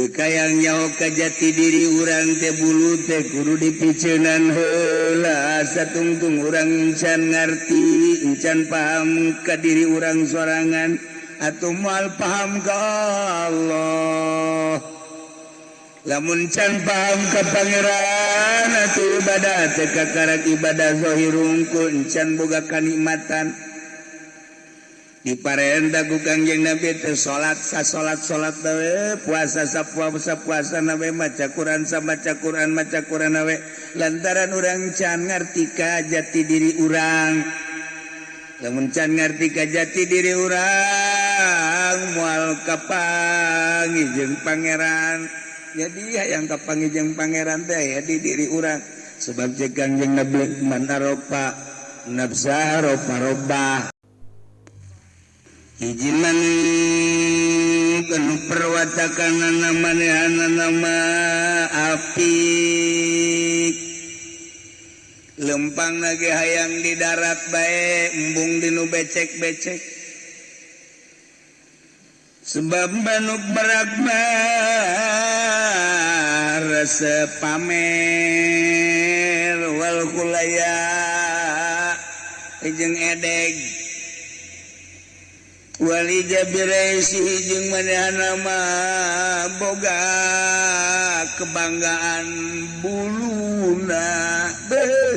Kayang nyaho ka jati diri urang teh bulu teh kudu dipiceunan heula satungtung urang encan ngarti encan paham ka diri urang sorangan atuh moal paham ka Allah. Lamun can paham ka Pangeran atuh ibadah teh kakarak ibadah zahir hungkul encan boga kanikmatan. Diparenta ku Kangjeng Nabi teh salat sa salat salat we puasa sa puasa puasa na we maca Quran sa maca Quran maca Quran we lantaran urang can ngarti ka jati diri urang. Lamun can ngarti ka jati diri urang moal kapanggih jeung Pangeran. Jadi hayang kapanggih jeung Pangeran teh aya di diri urang sebab cek Kangjeng Nabi man arofa nafsa arofa robbah. Hiji manuk anu perwatakanana manehanana mah apik lempang lagi hayang di darat bae embung dinu becek-becek sebab manuk merak mah resep pamer wal kulaya jeung edeg wali jabiresi jeung manehana mah boga kebanggaan buluna. Beuh,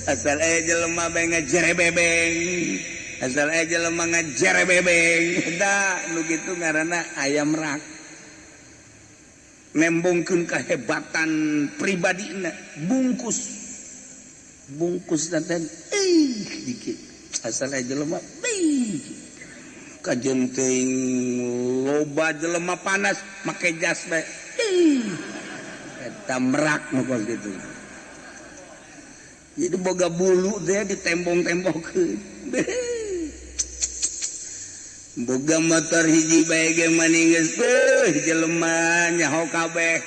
asal aya jelema bae ngajere bebeng, asal aya jelema ngajere bebeng da nu kitu ngaranna ayam rak nembongkeun kahebatan pribadina bungkus bungkus teh dikit asal aya jelema beuh kajen teuing loba jelema panas make jas bae eta merak nu kos kitu. Jadi boga bulu teh ditembong-tembongkeun. Boga motor hiji bae ge maningeus beuh jelema nyaho kabeh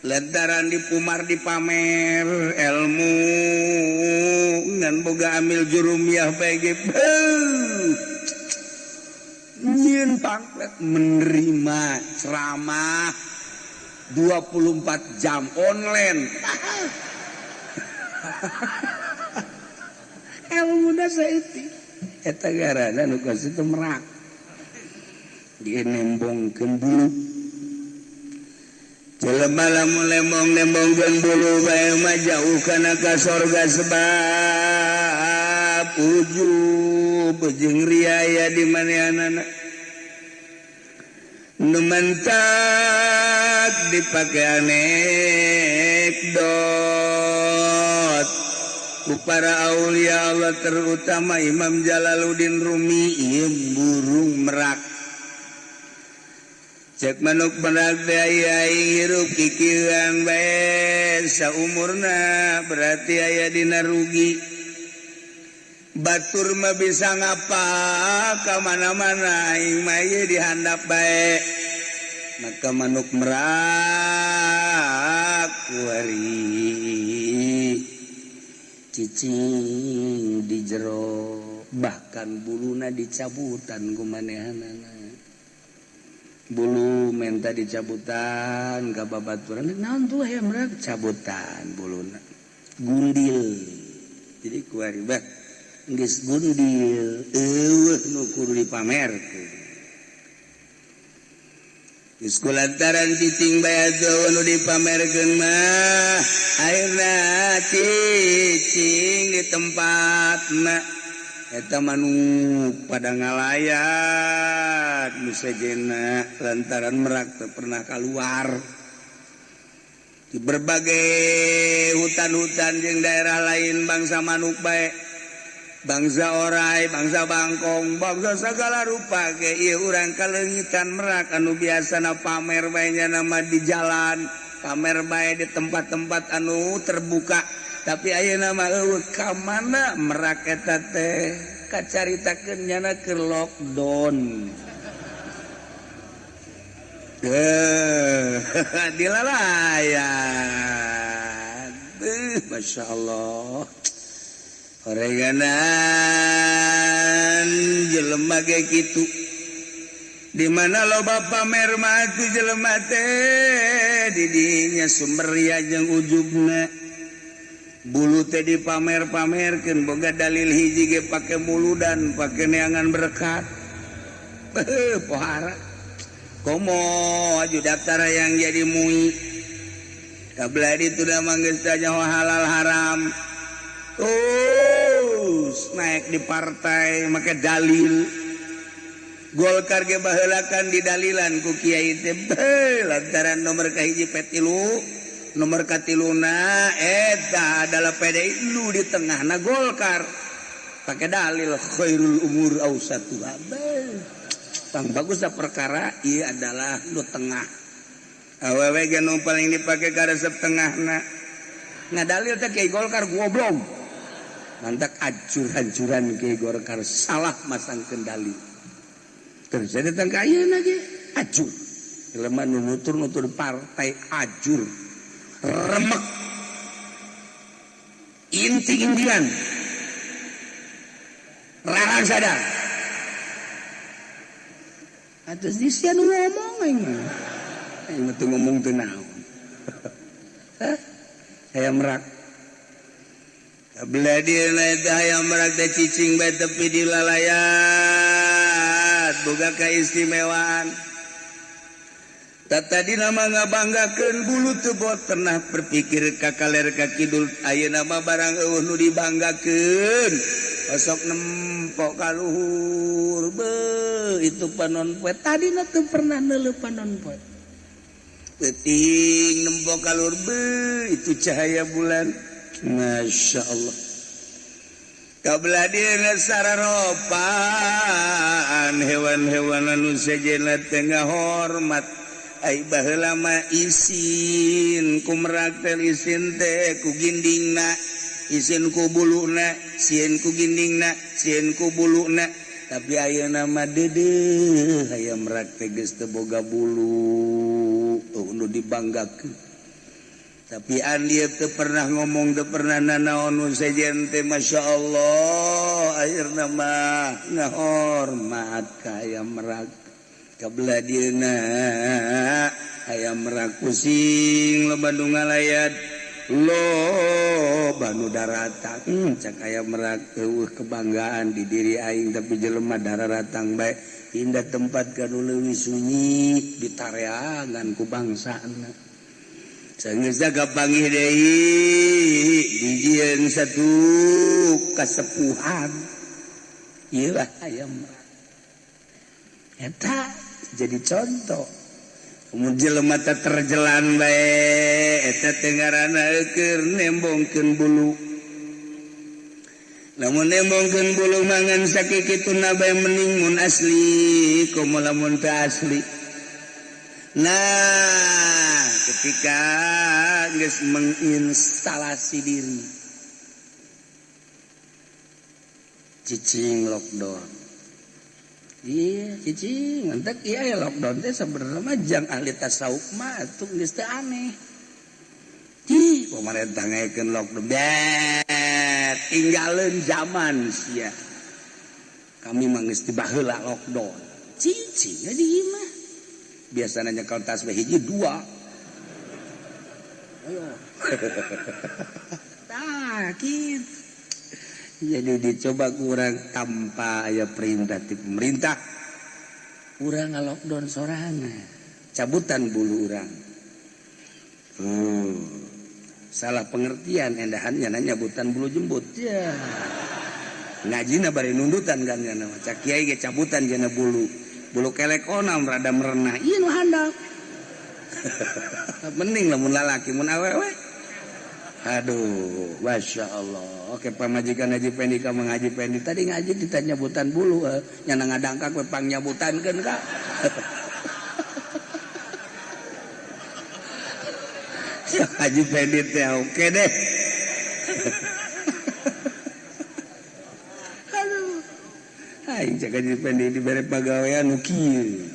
lantaran dipumar dipamer ilmu ngan boga amil jurumiyah bae ge beuh nyieun pamflet menerima ceramah 24 jam online. Ilmu saeutik eta garana nu kos itu merak dia nembongkeun bulu jelema lamun lembong nembongkeun bulu bae mah jauh kana ka sorga sebab ujub jeung riaya di manehanana nu mentak dipake anekdot ku para aulia Allah terutama Imam Jalaluddin Rumi ieu burung merak. Cek manuk merak teh aya hirup kikieuan bae saumurna berarti aya dina rugi. Batur mah bisa ngapa ka mana-mana aing mah ieu dihandap bae. Maka manuk merak kuari cicing di jero bahkan buluna dicabutan ku manehanana. Bulu menta dicabutan ka babaturan naon tuh aya merak cabutan buluna gundil. Jadi kuari bah geus gundil eueuh nu kudu dipamerkeun. Geus kulantaran cicing bae atuh nu dipamerkeun mah akhirna cicing di tempatna eta manuk pada ngalayat nu sejenna lantaran merak teu pernah kaluar di berbagai hutan-hutan jeung daerah lain bangsa manuk bae bangsa orai, bangsa bangkong, bangsa segala rupa ge ieu urang kaleungitan merak anu biasana pamer bae nya nama di jalan, pamer bae di tempat-tempat anu terbuka. Tapi ayeuna mah eueuh ka mana merak eta teh kacaritakeun nyana keur lockdown. Dilalayan. Masya Allah. Oreganan jelema ge kitu. Di mana loba pamer mati jelema teh didinya sumber ria jeung ujubna. Bulu teh dipamer-pamerkeun boga dalil hiji ge pake muludan, pake neangan berkat. Beuh, pohara. Komo aju daftar yang jadi mui. Kabla ditu da mah geus teu nyaho halal haram. Terus naik di partai make dalil. Golkar ge baheulakan didalilan ku kiai teh lantaran nomor kahiji P3, nomor katiluna eta adalah PDI lu di tengahna Golkar. Pakai dalil khairul umur ausatuha. Pang bagus da perkara ieu adalah nu tengah. Awewe ge nu paling dipake karesep tengahna. Ngadalil teh kiai Golkar goblok. Mantak acur-ancuran kiai Golkar salah masangkeun dalil. Terus saya datang ke ayeuna ge acur. Jelema nu nutur-nutur partai ajur. Remek. Inti-intian. Rarang sadar. Atus di sia nu ngomong aing mah. Aing mah teu ngomong teu naon. Hah? Hayam merak. Kabla dieuna eta hayam merak teh cicing bae tepi di lalayan. Boga keistimewaan. Tadi nama ngabanggakeun bulu teu bot pernah berpikir ka kaler ka kidul ayeuna mah barang eueuh nu dibanggakeun. Osok nempok ka luhur beuh itu panon poe tadina teu pernah neuleuh panon poe. Peuting nempok ka luhur beuh itu cahaya bulan. Masya Allah. Kabla dieuna sararopan hewan-hewan anu sejenna teh ngahormat. Ai baheula mah isin ku merak teh isin teh ku gindingna, isin ku buluna, sieun ku gindingna, sieun ku buluna. Tapi ayeuna mah deudeuh hayam merak teh geus teu boga bulu, eueuh nu dibanggakeun. Tapi andi teu pernah ngomong, teu pernah nanaon nu sejen teh Masya Allah akhirna mah ngahormat ka hayam merak. Kabla dieuna hayam merak pusing loba nu ngalayat loba nu daratang. Cak hayam merak eueuh kebanggaan di diri aing tapi jelema dararatang bae pindah tempat ka nu leuwih sunyi ditareangan ku bangsana. Sanggeus kapanggih deui dijieun satu kasepuhan. Ieu lah hayam merak. Eta jadi contoh. Mun jelema teh terjelan bae eta teh ngaranna keur nembongkeun bulu. Lamun nembongkeun bulu mangan sakikituna bae mending mun asli komo lamun teu asli. Nah, ketika geus menginstalasi diri cicing lockdown. Iya, cicing entek ieu aya lockdown teh sebenarnya mah jang ahli tasawuf mah atuh geus teu aneh. Ih, pemerintah ngaekeun lockdown. Bet, tinggalin zaman sia. Kami mah geus dibaheula lockdown. Cicing di imah. Biasanya nyekel tasbih hiji dua. Ayo. Tah, kitu. Jadi dicoba kurang tanpa aya perintah ti pemerintah. Urang ngalockdown sorangan. Cabutan bulu urang. Salah pengertian endahannya nanya nyabutan bulu jembut. Ya. Ngajina bari nundutan kan nya mah. Cak kiai ge cabutan jana bulu. Bulu kelek onam rada merenah. Ieu nu handap. Mending lamun lalaki mun awewe. Aduh, Masya Allah. Oke, pamajikan Haji Pendi ka Mang Haji Pendi tadi ngaji kita nyabutan bulu, nyana ngadangkak we pangnyabutankeun ka. Ya Haji Pendi teh oke deh. Aduh. Aing cek Haji Pendi dibere pagawean nu kieu.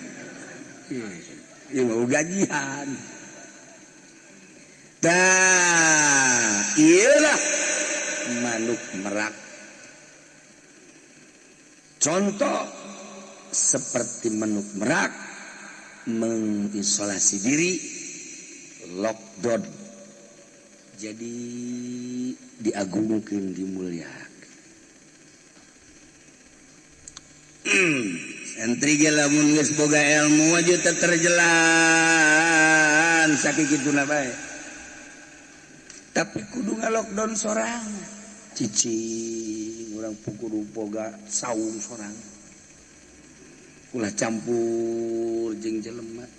Ieu mau gajian. Tah, iyalah manuk merak. Contoh seperti manuk merak mengisolasi diri, lockdown. Jadi diagungkeun, dimuliakeun. Santri ge lamun geus boga ilmu aja teu terjelan sakituna bae. Tapi kudu nga-lockdown sorang. Cicing urang kudu boga saung sorang. Ulah campur jeung jelema.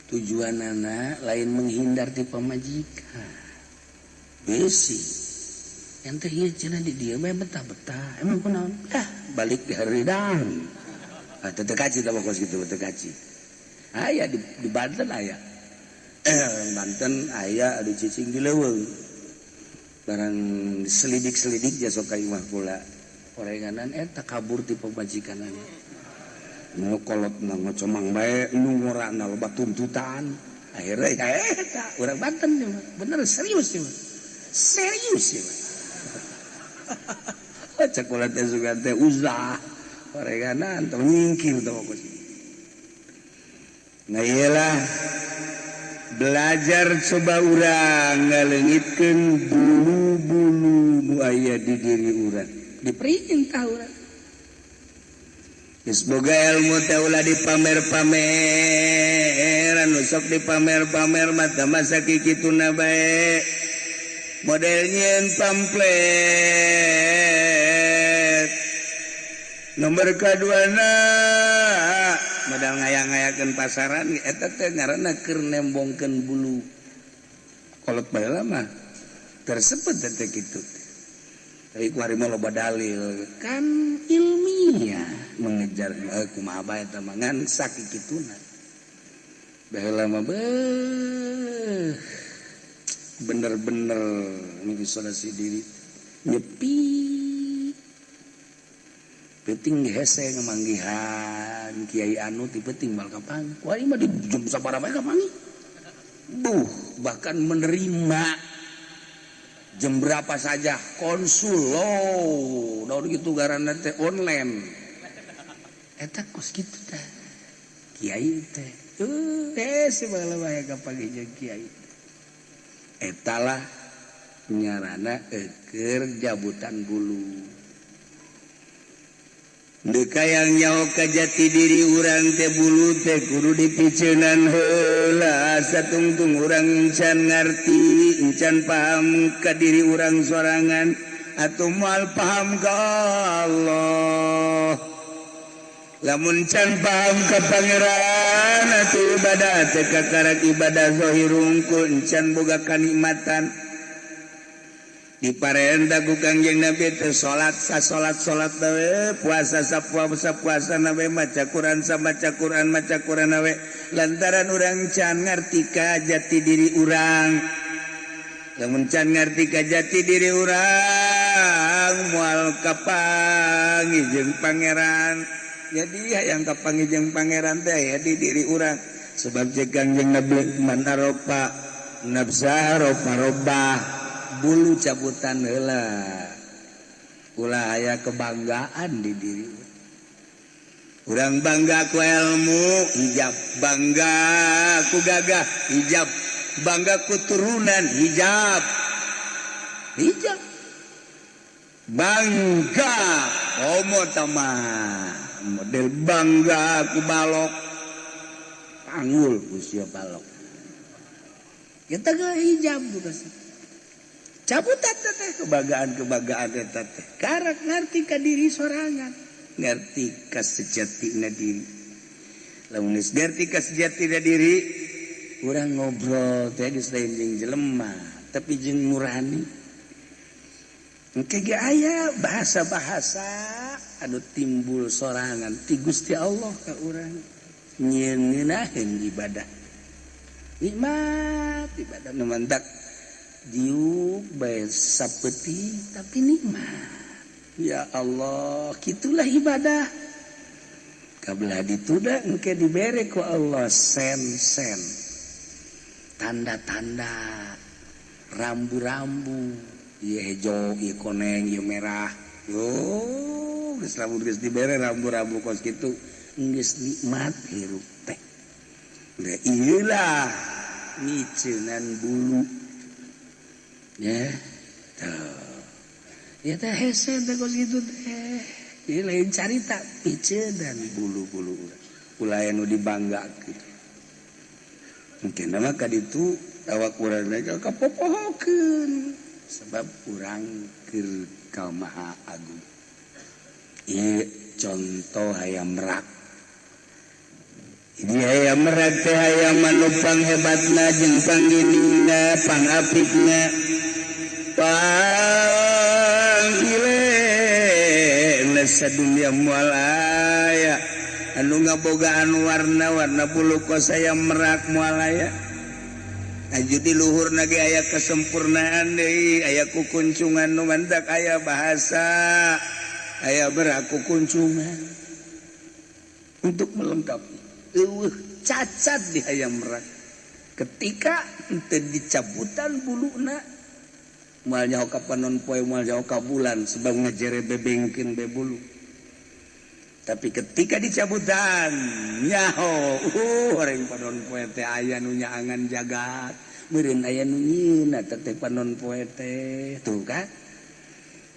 Tujuanana lain menghindar ti pamajikan. Besi. Yang teh ieu cenah di dieu bae betah-betah. Emang kunaon? Ah, balik di haridang. Ah, teu kaci tah kos kitu teu kaci. Aya di Banten aya. Banten aya anu cicing di leuweung. Barang selidik-selidik jasok ka imah kula. Orenganan eta kabur ti pamajikanana. Nu kolotna ngocomang bae nu ngorana loba tuntutan. Akhirnya ya eta urang Banten ieu mah. Bener serius ieu mah. Serius ieu mah. Cek kula teh sugan teh uzlah. Orenganan tong nyingkir teh kos. Nah iyalah belajar coba urang ngaleungitkeun bulu-bulu nu aya di diri urang. Diperintah urang. Geus boga ilmu teh ulah dipamer-pameran, nu sok dipamer-pamer mah teh masa kikituna bae. Model nyieun pamflet. Nomor kaduana modal ngayang-ngayakeun pasaran eta teh ngaranna keur nembongkeun bulu. Kolot baheula mah tersebut teh kitu. Tapi ku hari mah loba dalil kan ilmiah mengejar kumaha bae eta mah ngan sakikituna. Baheula mah beuh bener-bener mengisolasi diri nyepi. Penting hese ngemanggihan kiai anu ti penting mal kapan. Wah ieu mah di jam sabaraha bae kapangi. Buh, bahkan menerima jam berapa saja konsul lo daun gitu garana teh online. Eta kos kitu teh. Kiai teh. Hese baheula bae kapangi jeung kiai. Eta lah nyarana keur jabutan bulu. Deka yang nyaho ka jati diri urang teh bulu teh kudu dipiceunan heula satungtung urang encan ngarti encan paham ka diri urang sorangan atuh moal paham ka Allah. Lamun can paham ka Pangeran atuh ibadah teh kakarak ibadah zahir hungkul encan boga kanikmatan. Diparenta ku Kangjeng Nabi teh salat sasolat-salat we puasa sapuasa-puasa we maca Quran samaca Quran maca Quran we lantaran urang can ngarti ka jati diri urang. Lamun can ngarti ka jati diri urang moal kapanggih jeung Pangeran. Jadi hayang kapanggih jeung Pangeran teh aya di diri urang sebab ceuk Kangjeng Nabi man arofa nafsa arofa robbah. Bulu cabutan heula ulah aya kebanggaan di diri urang. Bangga ku ilmu hijab, bangga ku gagah hijab, bangga ku turunan hijab, hijab bangga homo tama model bangga ku balok panggul usia balok kita ke hijab bukan sih. Cabutan teh kebanggaan-kebanggaan eta teh karak ngarti ka diri sorangan, ngarti ka sejatina diri. Lamun geus ngarti ka sejatina diri, urang ngobrol teh geus lain jeung jelema, tapi jeung nurani. Engke ge aya bahasa-bahasa anu timbul sorangan ti Gusti Allah ka urang. Nyieun ibadah. Nikmat ibadah nu mantak diuk bae sapeuti tapi nikmat. Ya Allah, kitulah ibadah. Kabelah dituda engke dibere ku Allah sen-sen. Tanda-tanda, rambu-rambu, ieu hejo, ieu koneng, ieu merah. Oh, Geus lamun geus dibere rambu-rambu kos kitu geus nikmat hirup teh. Da ieu lah miceunan bulu. Ya. Tuh. Ya teh hese teh kos kitu teh. Ieu lain carita miceunan bulu-bulu urang. Ulah anu dibanggakeun. Mungkin mah ka ditu awak urang teh kapopohokeun sebab urang keur ka Maha Agung. Ieu contoh hayam merak. Ini hayam merak teh hayam anu panghebatna jeung pangginingna, pangapikna, panggilena sadunya moal aya. Anu ngabogaan warna-warna bulu kos hayam merak moal aya. Aju di luhur nage aya kesempurnaan deui, aya kukuncungan nu mantak aya bahasa, aya beraku kuncungan untuk melengkapi. Eueuh cacat di hayam merak. Ketika henteu dicabutan buluna, moal nyaho ka panon poe, moal nyaho ka bulan sebab ngajere bebengkeun be bulu. Tapi ketika dicabutan nyaho, orang panon poe teh aya nu nyaangan jagat, meureun aya nu nyieun eta teh panon poe teh. Tuh kan.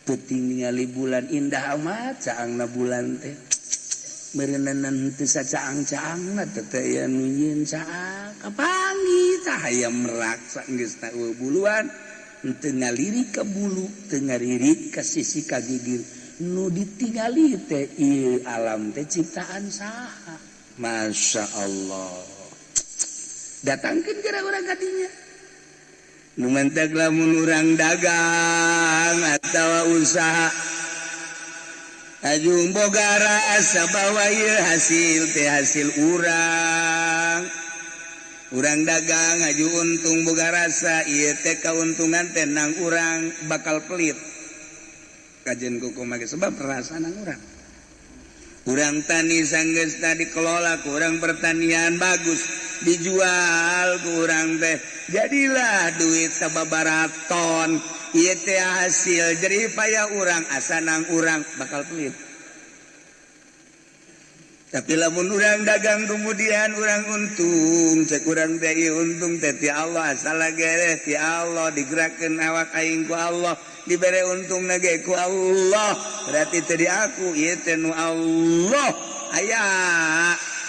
Peuting ningali bulan indah amat caangna bulan teh. Meureunna teu sacaang-caangna teh teh aya nu nyieun caang. Kapanggih tah hayam merak saenggeusna eueuh buluan, teu ngalirik ka bulu, teu ngalirik ka sisi ka gigir. Nu ditingali teh ieu alam teh ciptaan saha. Masya Allah. Datangkeun geura urang ka dinya. Nu mentek lamun urang dagang atawa usaha ajung boga rasa bahwa ieu hasil teh hasil urang. Urang dagang aju untung boga rasa ieu teh kauntungan teh nang urang bakal pelit. Kajen kuku make sebab perasaan urang. Urang tani sanggeusna dikelola ku urang pertanian bagus, dijual ku urang teh jadilah duit sababaraton. Ieu teh hasil jerih payah urang asa nang urang bakal pelit. Tapi lamun urang dagang kemudian urang untung, cek urang teh ieu untung teh ti Allah, asal gereh ti Allah, digerakkeun awak aing ku Allah, dibere untungna ge ku Allah, berarti teh di aku ieu teh nu Allah. Aya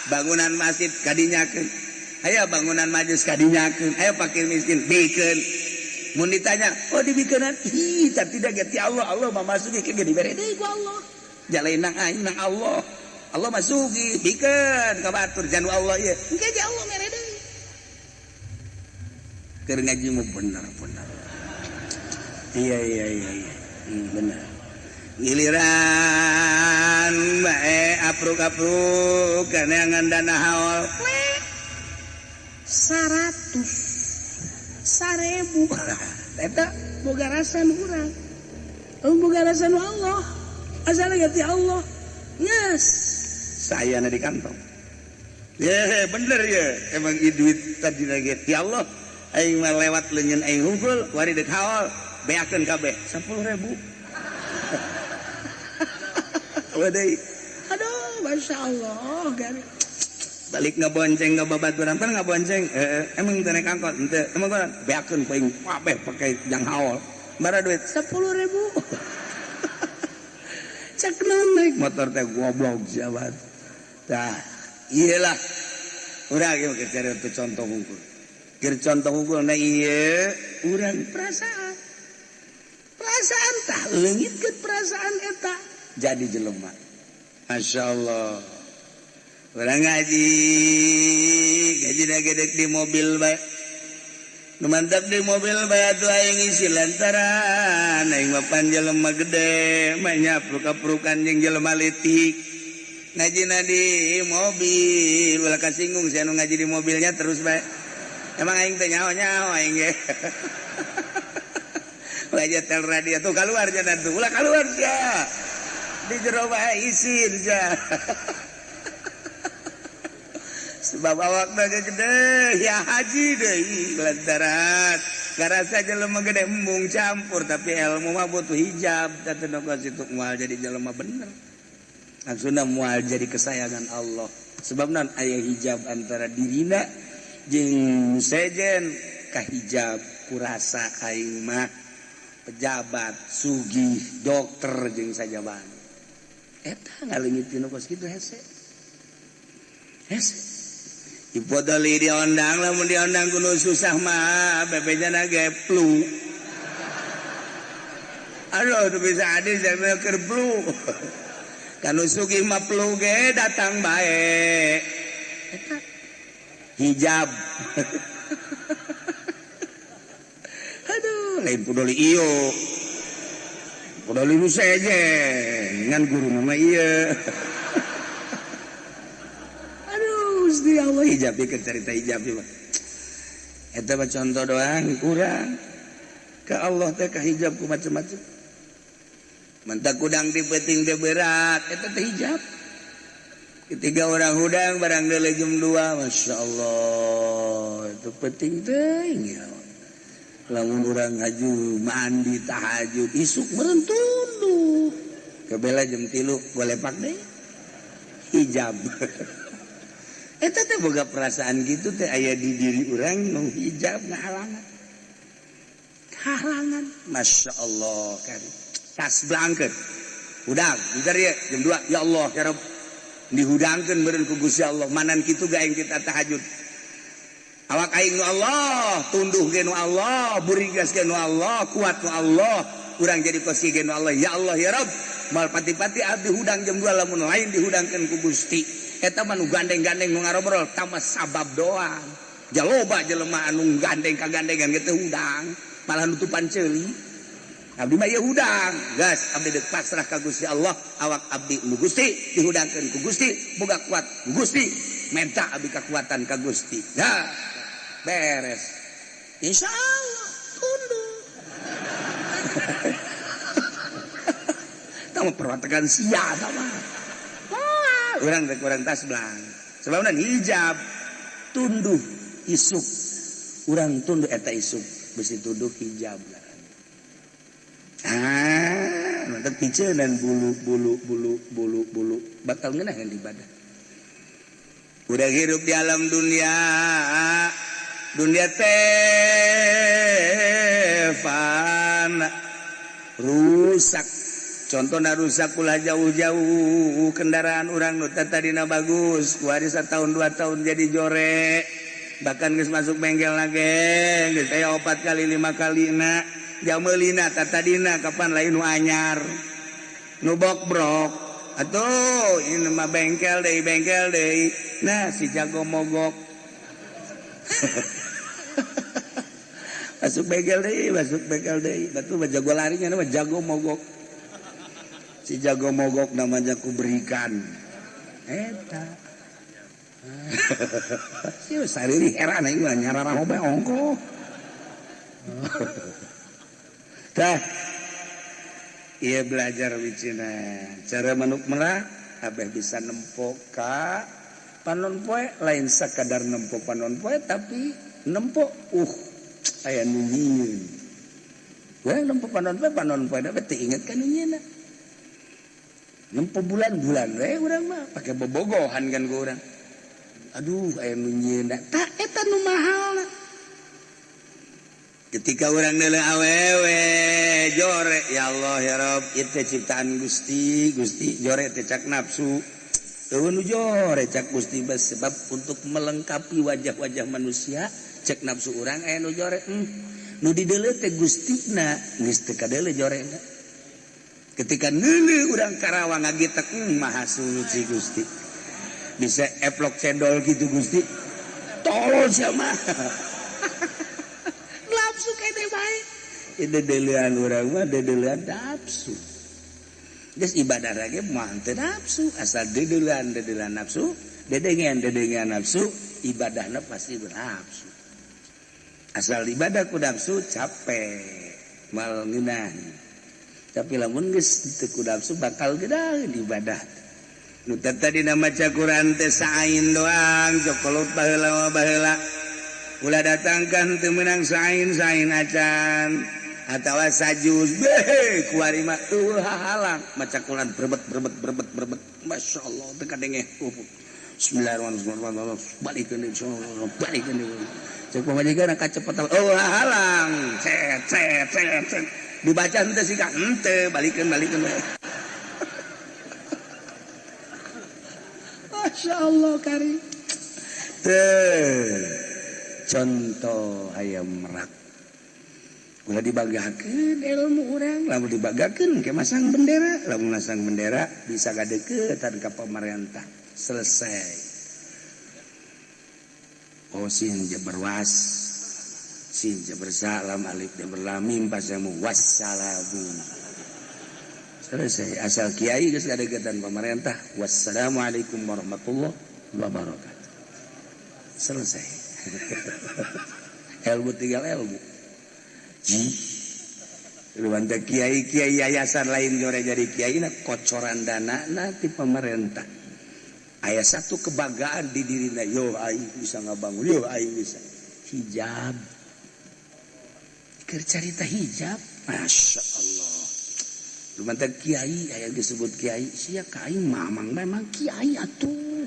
bangunan masjid kadinyakeun, aya bangunan majlis kadinyakeun, aya fakir miskin bikeun. Mun ditanya, oh dibikeunan, ih tapi da ge ti Allah, Allah mah masuki ke dibere deui ku Allah. Jalain nang aing nang Allah. Allah masuki bikeun ka batur janu Allah ieu. Engke ge Allah mere deui. Keur ngaji mah bener-bener. Iya. Bener. Giliran bae apruk-apruk kaneangan dana haol. 100 1000. Eta boga rasa nu urang. Boga rasa nu Allah. Asal ge ti Allah. Yes. Saya na di kantong. Ya bener ya. Emang duit tadi lagi ti Allah. Aing mah lewat leungeun aing hungkul, wari deuk haol, beakeun kabeh 10.000. Wadai. Aduh, Masya Allah. Gari. Balik ngabonceng ka babaturan pan ngabonceng. Emang teu naik angkot henteu. Emang beakeun ku aing kabeh pake jang haol. Bara duit 10.000. Cek naik motor teh goblok jabat. Tah, iyalah. Urang ieu keur cari contoh hungkul. Keur contoh hungkul na ieu urang perasaan. Perasaan tah leungitkeun perasaan eta jadi jelema. Masya Allah. Urang ngaji, gaji gedek di mobil bae. Nu mantap di mobil bae atuh aing isi lantaran aing mah pan jelema gede, mah nyapruk-aprukan jeung jelema leutik. Ngajina di mobil, ulah kasinggung sia nu ngaji di mobilnya terus bae. Emang aing teh nyaho-nyaho aing ge. Ulah tel radio tuh keluar jangan tuh, ulah keluar sia. Di jero bae isin sia. Sebab awakna gede ya haji deui lantaran garasa jelema gede embung campur tapi ilmu mah butuh hijab teh nu situ moal jadi jelema bener. Maksudna moal jadi kesayangan Allah. Sebab naon aya hijab antara dirina jeung sejen kahijab kurasa aing mah pejabat, sugih, dokter jeung sajaban. Eta ngaleungit dina kos kitu hese. Hese. Ipodoli diondang lamun diondang kudu susah mah bebejana ge flu. Aduh teu bisa adil saya keur flu. Kanu sugih mah flu ge datang bae. Eta hijab. Aduh, lain pudoli iyo. Pudoli nu sejen ngan guru mah ieu. Aduh, Gusti Allah hijab ieu cerita hijab ieu. Eta mah contoh doang kurang. Ka Allah teh ka hijab ku macam-macam. Mentak kudang di peuting teh berat, eta teh hijab. Ketiga orang hudang barang deuleu jam 2, Masya Allah, itu penting teh. Ya. Lamun urang haju mandi tahajud isuk meureun tunduh. Kebela jam 3 golepak deui. Hijab. Eta teh boga perasaan gitu teh aya di diri urang nu hijab ngahalangan. Halangan, Masya Allah kan. Tas blangkeun. Hudang, bentar ya jam 2. Ya Allah, ya Rabb. Dihudangkeun meureun ku Gusti Allah. Manan kitu ga aing kita tahajud. Awak aing nu Allah, tunduh ge nu Allah, burigas ge nu Allah, kuat nu Allah, urang jadi kos ge nu Allah. Ya Allah ya Rabb. Mal pati-pati abdi hudang jam 2 lamun lain dihudangkeun ku Gusti. Eta mah nu gandeng-gandeng nu ngarobrol tama sabab doang. Jaloba jelema anu gandeng kagandengan ge teh hudang, malah nutupan ceuli. Abdi mah ieu hudang, gas abdi deuk pasrah ka Gusti Allah, awak abdi nu Gusti dihudangkeun ku Gusti, boga kuat ku Gusti, menta abdi kekuatan ka Gusti. Nah, beres. Insya Allah tunduk. Tama perwatekan sia tama. Wah, urang rek urang tas belang. Sebabna hijab tunduh isuk. Urang tunduh eta isuk besi tunduh hijab. Ah, mantap picenan bulu bulu bulu bulu bulu bakal ngeunaheun ibadah. Udah hirup di alam dunia, dunia teh fana rusak. Contohna rusak ulah jauh-jauh kendaraan urang nu tadina bagus, kuari satahun 2 tahun jadi jore. Bahkan geus masuk bengkel lagi, geus aya 4 kali 5 kali na. Jamelina tatadina kapan lain nu anyar nu bokbrok atuh ini mah bengkel deui nah si jago mogok masuk bengkel deui batu mah jago larinya mah jago mogok si jago mogok namanya ku berikan eta si sariri heran aing mah nyararaho bae ongkoh. Tah, ia belajar wicina cara manuk merak abeh bisa nempo ka panon poe lain sakadar nempo panon poe tapi nempo aya nu nyieun. Urang nempo panon poe da teu inget ka nu nyieunna. Nempo bulan-bulan we urang mah pake bobogohan kan ku urang. Aduh aya nu nyieunna. Tah eta nu mahalna. Ketika orang nele awewe jore ya Allah ya Rabb itu ciptaan Gusti Gusti jore teh cak nafsu eueun nu jore cak Gusti sebab untuk melengkapi wajah-wajah manusia cek nafsu urang aya nu jore nu dideuleu teh Gustina geus teu kadeuleu jorena ketika neuleuh urang Karawang ngagitek maha suci Gusti bisa eplok cendol gitu Gusti tolol sia mah nafsu kene bae dedelean urang mah dedelean nafsu geus ibadah lagi mah teu nafsu asal dedelean dedelean nafsu dedengean dedengean nafsu ibadahna pasti bernafsu asal ibadah ku nafsu capek mal ngeunah tapi lamun geus teu ku nafsu bakal gedaheun ibadah nu tadi maca Quran teh saain doang jokolot baheula baheula ulah datangkan teu meunang sain-sain acan. Atawa sajuz beh kuari mah eueuh hahalang maca Quran berbet berbet berbet berbet, Masya Allah teu kadenge. Bismillahirrahmanirrahim, balikeun deui, balikeun deui. Cek pamajikan kacepetan, eueuh hahalang, cet cet cet cet, dibaca henteu sih ka henteu, balikeun balikeun. Masya Allah kari teh contoh hayam merak ulah dibanggakeun ilmu urang, lamun dibanggakeun ke masang bendera, lamun masang bendera bisa gadeukeutan ka pamarentah, selesai. Oh sin jabar was, sin jabar salam, alif jabar lam mim pasamu wassalamu, selesai. Asal kiai geus gadeukeutan pamarentah, wassalamualaikum warahmatullahi wabarakatuh, selesai. Ilmu tinggal ilmu. Luwanta kiai-kiai yayasan lain jore jadi kiai na kocoran dana na ti pemerintah. Aya satu kebanggaan di dirina, yo aing bisa ngabangun, yo aing bisa hijab. Keur carita hijab, Masya Allah. Luwanta kiai aya disebut kiai, sia ka aing mamang memang kiai atuh.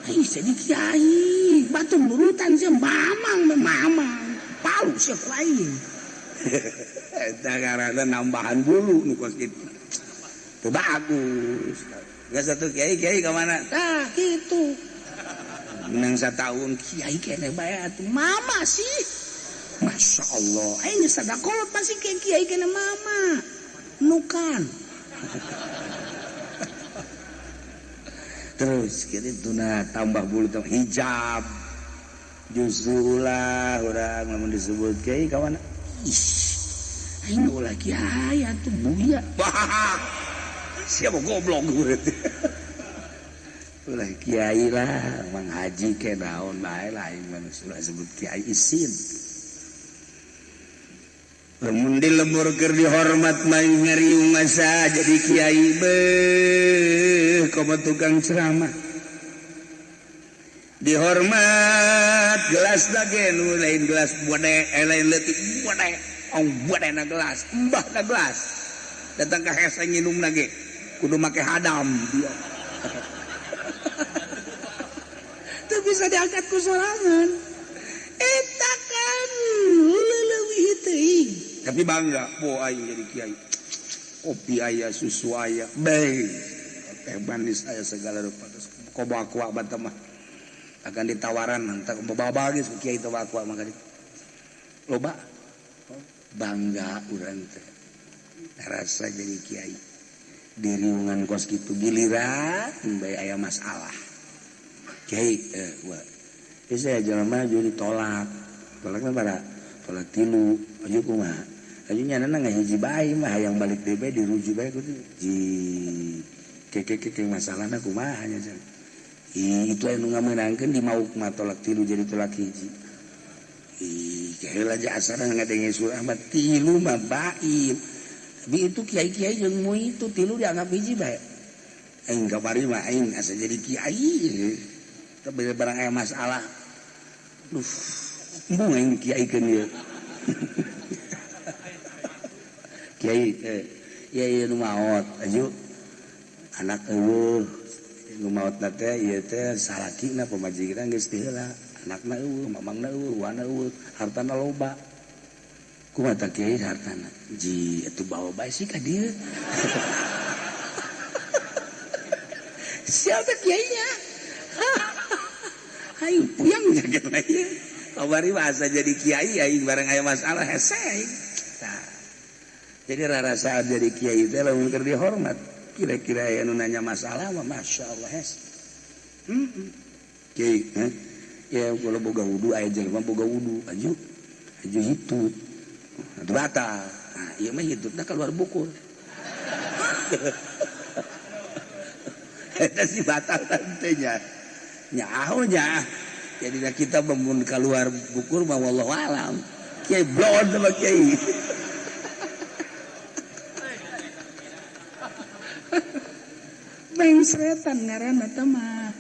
Aing jadi kiai, batu nurutan sia mamang mamang. Palu sia ku aing. Eta karena nambahan bulu nu kos kitu. Teu bagus. Geus satu kiai-kiai ka mana? Tah kitu. Menang satahun kiai keneh bae atuh mama sih. Masya Allah, aing geus sadakolot pasti kiai keneh mama. Nukan. Terus kitu tuna tambah bulu tambah hijab. Justru ulah urang lamun disebut kiai ka mana? Ih, aing ulah kiai atuh buya. Siapa goblok berarti. Ulah kiai lah, Mang Haji ke naon bae lah aing mah ulah sebut kiai isin. Lamun di lembur keur dihormat mah ngariung masa jadi kiai beuh komo tukang ceramah. Dihormat gelas lagi nu lain gelas bode, lain leutik bode, ong bode na gelas, mbah na gelas. Datang ka hese nginum lagi kudu make hadam dia. Teu bisa diangkat ku sorangan. Eta kan leuwih teuing. Tapi bangga, bo aing jadi kiai. Kopi aya, susu aya, bae. Teh manis aya segala rupa. Komo aqua bata mah. Akan ditawaran entar bawa geus ku kiai teh aqua mah ka ditu. Loba bangga urang teh. Rasa jadi kiai. Di riungan kos kitu giliran bae aya masalah. Kiai wah. Geus aya jelema jadi ditolak. Tolakna bara tolak tilu, aju kumaha? Aju nyanana ngahiji bae mah hayang balik deui bae dirujuk bae kudu. Ji keke masalahna kumaha nya cenah. Ih, itu anu ngamenangkeun di mauk mah tolak tilu jadi tolak hiji. Ih, heula aja asana ngadenge surah mah tilu mah baib. Tapi itu kiai-kiai jeung mu itu tilu dianggap hiji bae. Aing kamari mah aing asa jadi kiai. Tapi barang aya masalah. Duh, embung aing kiaikeun ieu. Kiai ieu ieu nu maot aju anak eueuh nu maotna teh ieu teh salakina pamajikan geus teu heula, anakna eueuh, mamangna eueuh, wana eueuh, hartana loba. Kumaha tah kiai hartana? Ji atuh bawa bae sih ka dieu. Siapa kiainya? Aing puyang jaga ieu. Kamari mah asa jadi kiai aing bareng aya masalah hese aing. Tah. Jadi rarasaan jadi kiai teh lamun keur dihormat. Kira-kira aya nu nanya masalah mah masyaallah hese. Kiai, heh. Ya kalau boga wudu aya jelema boga wudu, aju aju hitut. Atuh batal. Nah, ieu mah hitutna keluar bukur. Eta si batal teh nya. Nyaho nya. Jadi kita memun keluar bukur mah wallahu alam. Kiai blon sama kiai. Mengsretan ngaranna teh mah.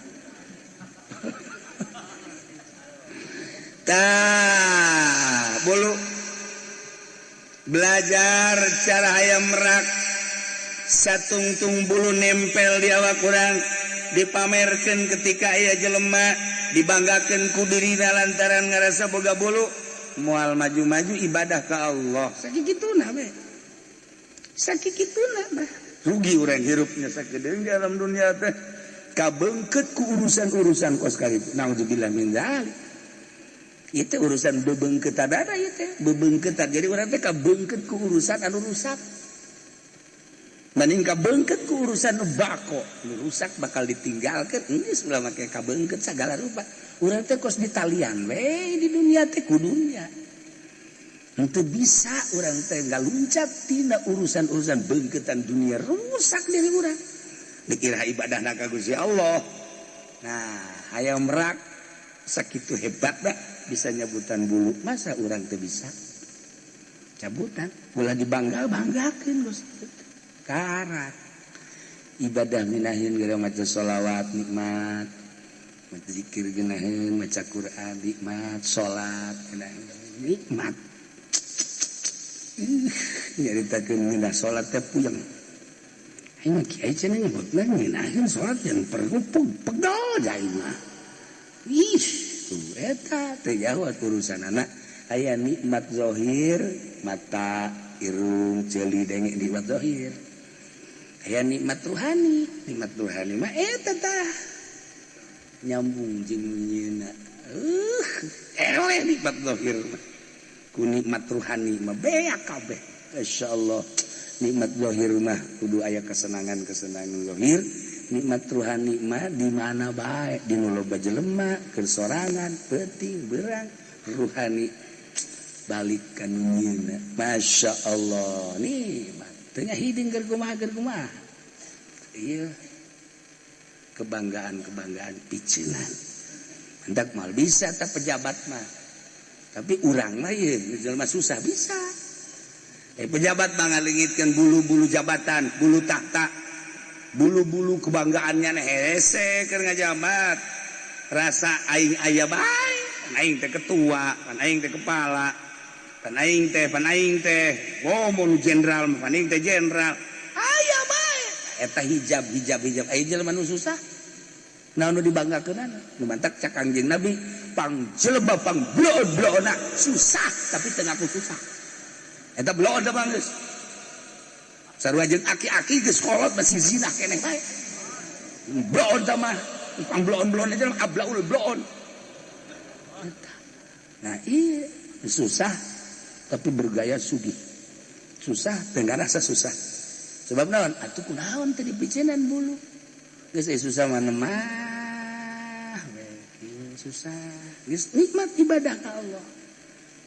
Tah, bulu. Belajar cara hayam merak, satungtung bulu nempel di awak urang, dipamerkan ketika aya jelema, dibanggakan ku dirina lantaran ngarasa boga bulu, moal maju-maju ibadah ke Allah. Sakituna we, sakituna mah rugi urang hirupnya sakedeung di alam dunia teh, kabeungkeut ku urusan-urusan kos kitu. Naudzubillah min dzalik. Itu urusan bebeungkeutan ada ieu teh, bebeungkeutan. Jadi urang teh kabeungkeut ku urusan anu rusak. Mending kabeungkeut ku urusan nu bako, nu rusak bakal ditinggalkeun, geus ulah make kabeungkeut sagala rupa. Urang teh kos ditalian we di dunia teh ku dunia. Henteu bisa urang teh ngaluncat tina urusan-urusan beungkeutan dunia, rusak diri urang. Dikira ibadahna ka Gusti Allah. Nah, hayam merak sakitu hebatna bisa nyabutan bulu, masa urang teu bisa? Cabutan, ulah dibangga-banggakeun Gusti. Karat ibadah minahin gara maca sholawat nikmat, maca zikir geunaheun, maca Quran nikmat, salat geunaheun nikmat. Nyaritakeun ngeunah salat teh puyeng. Aing mah kiai cenah nyebutna ngeunaheun salat yang perlu pegel aing mah. Ih, tuh eta teh jauh urusanana. Aya nikmat zahir, mata, irung, ceuli, denge nikmat zahir. Aya nikmat ruhani, nikmat ruhani mah eta tah nyambung jeung nyieuna. Eleh nikmat zahir mah. Ku nikmat ruhani mah beak kabeh. Insyaallah nikmat zahir mah kudu aya kesenangan-kesenangan zahir, nikmat ruhani mah di mana bae, di nu loba jelema, keur sorangan, peuting, beurang, ruhani balik ka nu nyieuna. Masya Allah, nikmat. Teu hiding keur kumaha keur kumaha. Ieu kebanggaan-kebanggaan piceunan. Hendak mal bisa tah pejabat mah. Tapi urang mah ieu jelema susah bisa. Pejabat mah ngalengitkeun bulu-bulu jabatan, bulu tahta, bulu-bulu kebanggaannya hese keur ngajabat. Rasa aing aya bae, kan aing teh ketua, kan aing teh kepala, pan aing teh, oh mun jenderal, pan aing teh jenderal. Aya bae. Eta hijab hijab hijab aya jelema nu susah. Naon nu dibanggakeunana? Nu mantak cak Kangjeng Nabi, pang jelema pang bloon-bloonna susah tapi teu ngaku susah. Eta bloon da bang geus. Sarua jeung aki-aki geus kolot masih zina keneh bae. Bloon da mah, pang bloon-bloon aja ablaul bloon. Nah, iya susah tapi bergaya sugih. Susah teu ngarasa susah. Sebab naon? Atuh kunaon teh dipicenan bulu. Geus susah mah mah susah. Geus nikmat ibadah ka Allah.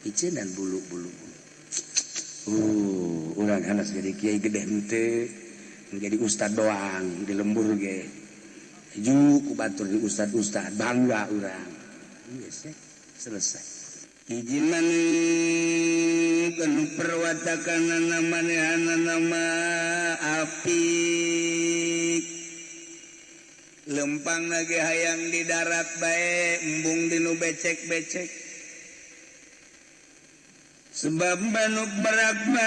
Picenan bulu-bulu. Urang hanas jadi kiai gede henteu, jadi ustad doang di lembur ge. Ju ku batur di ustad-ustad bangga urang. Geus selesai. Hiji manuk anu perwatakanana manehanana mah apik. Lempang ge hayang di darat bae, embung di nu becek-becek. Sebab manuk berak mah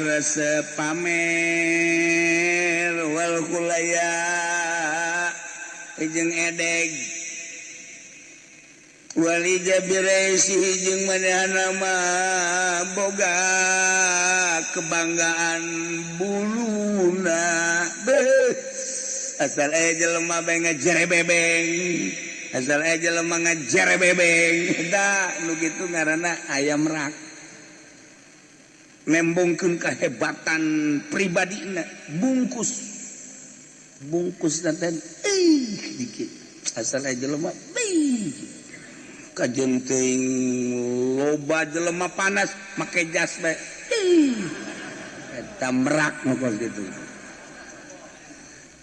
resep pamer wal kulaya jeung edeg. Wali jabiresi jeung manehana mah boga kebanggaan buluna. Beuh, asal aya jelema bae ngajere bebeng, asal aya jelema ngajere bebeng. Da nu kitu ngaranna ayam rak. Nembongkeun kehebatan pribadina, bungkus. Bungkus teh dikit. Asal aya jelema beuh. Kajen teuing loba jelema panas make jas bae. Eta merak nu kos kitu.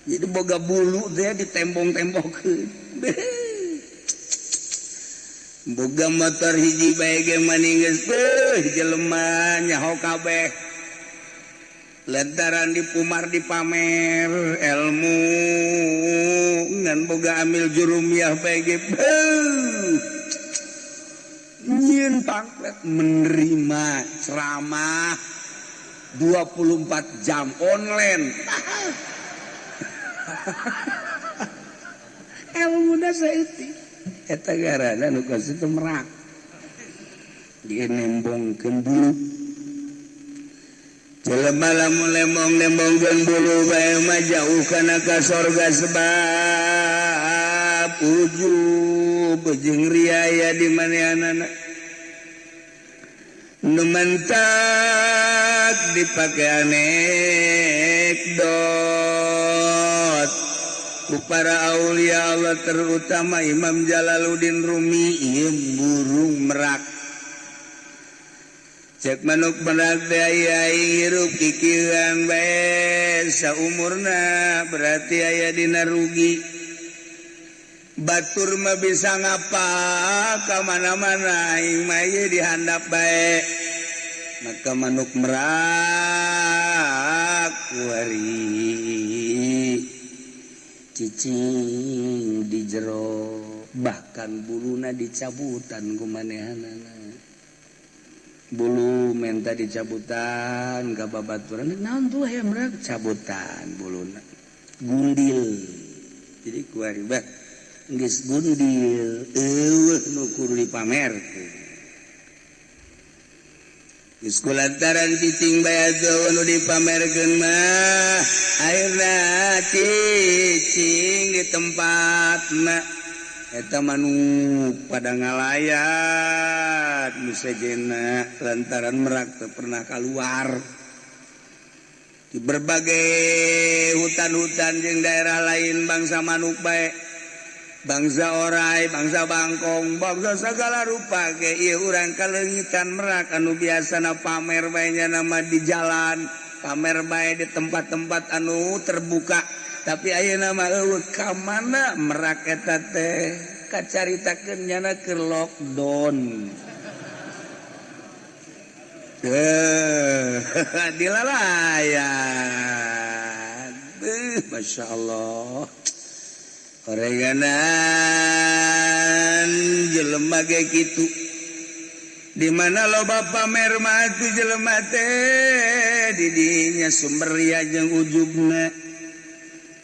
Jadi boga bulu teh ditembong-tembongkeun. Boga motor hiji bae ge mani geus beuh jelema nyaho kabeh. Lantaran dipumar dipamer ilmu ngan boga amil jurumiyah bae ge beuh. Nyieun pamflet menerima ceramah 24 jam online. Ilmu saeutik eta garana nu kos itu merak. Dia nembongkeun bulu. Jelema lamun lembong-lembongkeun bulu bae mah jauh kana ka sorga sebab ujub jeung riaya di manehanana. Nu mantak dipake anekdot ku para aulia Allah terutama Imam Jalaluddin Rumi ieu burung merak. Cek manuk merak teh aya hirup kikieuan bae saumurna berarti aya dina rugi. Batur mah bisa ngapa ka mana-mana aing mah ieu dihandap bae. Maka manuk merak kuari cicing di jero bahkan buluna dicabutan ku manehanana. Bulu menta dicabutan ka babaturan naon tuh hayam merak cabutan buluna gundil. Jadi kuari bah geus gundil eueuh nu kudu dipamerkeun. Geus kulantaran cicing bae atuh nu dipamerkeun mah akhirna cicing di tempatna. Eta manuk pada ngalayat nu sejenna lantaran merak teu pernah kaluar di berbagai hutan-hutan jeung daerah lain bangsa manuk bae, bangsa orai, bangsa bangkong, bangsa segala rupa ge ieu urang kaleungitan merak anu biasana pamer bae nya nama di jalan, pamer bae di tempat-tempat anu terbuka. Tapi ayeuna mah eueuh ka mana merak eta teh kacaritakeun nyana keur lockdown. Dilalayan. Masya Allah. Oreganan jelema ge kitu. Di mana loba pamer mah atuh jelema teh di dinya sumber ria jeung ujubna.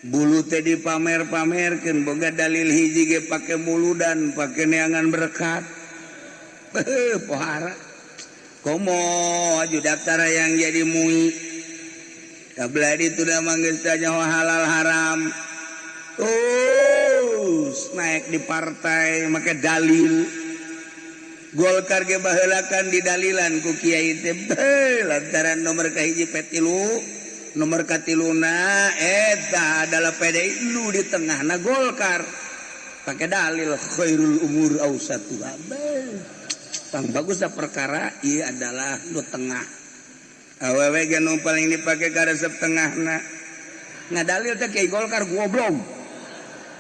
Bulu teh dipamer-pamerkeun boga dalil hiji ge pake muludan pake neangan berkat. Pohara. Komo aju daftar yang jadi mui. Kabla ditu da mah geus teh nyaho halal haram. Terus naik di partai make dalil. Golkar ge baheulakan didalilan ku kiai teh lantaran nomor kahiji P3 nomor katiluna eta adalah PDI nu di tengahna Golkar pakai dalil khairul umur ausatuha. Tang bagus da perkara ieu adalah nu tengah. Awewe ge nu paling dipake karesep tengahna. Ngadalil teh kiai Golkar goblok.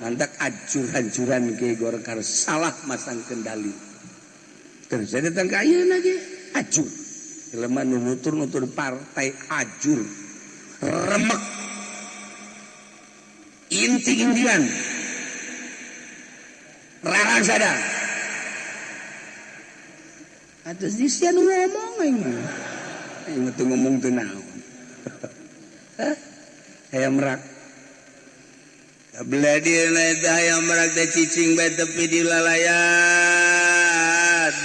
Mantak acur-ancuran kiai Golkar salah masangkeun dalil. Terus saya datang ka ayeuna ge acur. Jelema nu nutur-nutur partai acur. Remek inti Indian rarang sadar atus disian ngomong aing mah aing mah teu ngomong teu naon. Hayam merak kabelah dieuna eta hayam merak teh cicing bae tepi di lalayat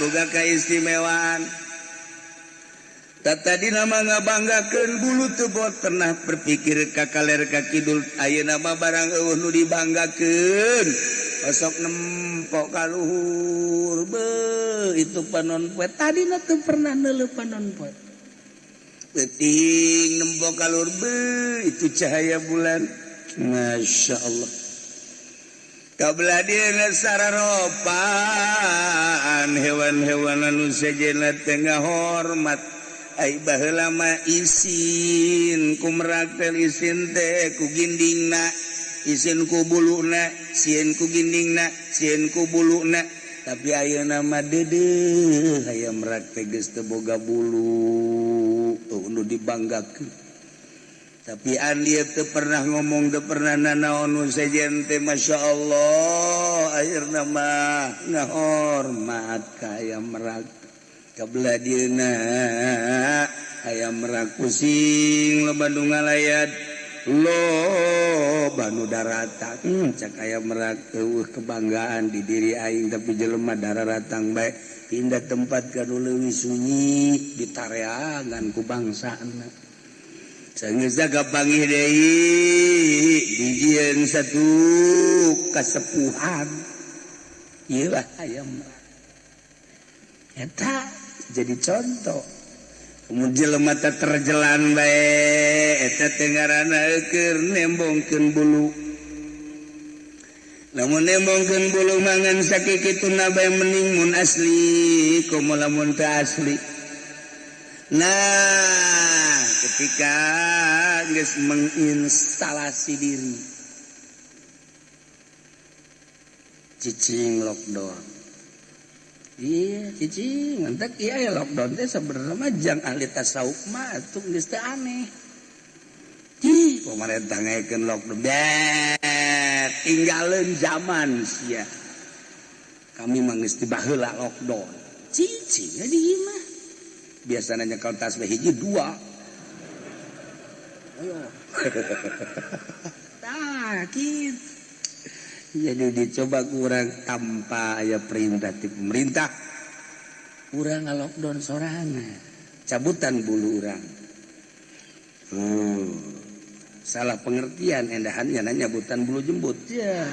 boga kaistimewaan. Tadi nama ngabanggakeun bulu teu bot pernah berpikir ka kaler ka kidul ayeuna mah barang eueuh nu dibanggakeun osok nempok ka luhur beuh itu panon poe tadina teu pernah neuleuh panon poe peuting nempok ka luhur beuh itu cahaya bulan. Masya Allah. Kabla dieuna sararopan hewan-hewan anu sejenna teh ngahormat. Ai baheula mah isin ku merak teh isin teh ku gindingna isin ku buluna sieun ku gindingna sieun ku buluna. Tapi ayeuna mah deudeuh hayam merak teh geus teu boga bulu nu dibanggakeun. Tapi dia teu pernah ngomong, teu pernah nanaon nu sejen teh, Masya Allah, akhirna mah ngahormat ka ayam merak. Kabelah dieuna ayam merak pusing loba nu ngalayat, loba nu daratang. Cak ayam merak, eueuh kebanggaan di diri aing, tapi jelema dararatang bae pindah tempat ka nu leuwih sunyi ditareangan ku bangsana. Sanggeus kapanggih deui dijieun satu kasepuhan. Ieu lah ayam eta jadi contoh. Mun jelema teh terjelan bae eta teh ngaranna keur nembongkeun bulu. Lamun nembongkeun bulu mangan sakikituna bae mending mun asli komo lamun teu asli. Nah, ketika geus menginstalasi diri cicing lockdown. Iya, cicing entek ieu aya lockdown teh sebenarnya mah jang ahli tasawuf mah atuh geus teu aneh. Ih, pemerintah ngaekeun lockdown. Bet, tinggalin zaman sia. Kami mah geus tibaheula lockdown. Cicing di imah. Biasanya nyekel tasbih hiji dua. Ayo. Tah, kitu. Jadi dicoba kurang tanpa aya perintah ti pemerintah. Urang ngalockdown sorangan. Cabutan bulu urang. Salah pengertian endahannya nanya nyabutan bulu jembut. Ya.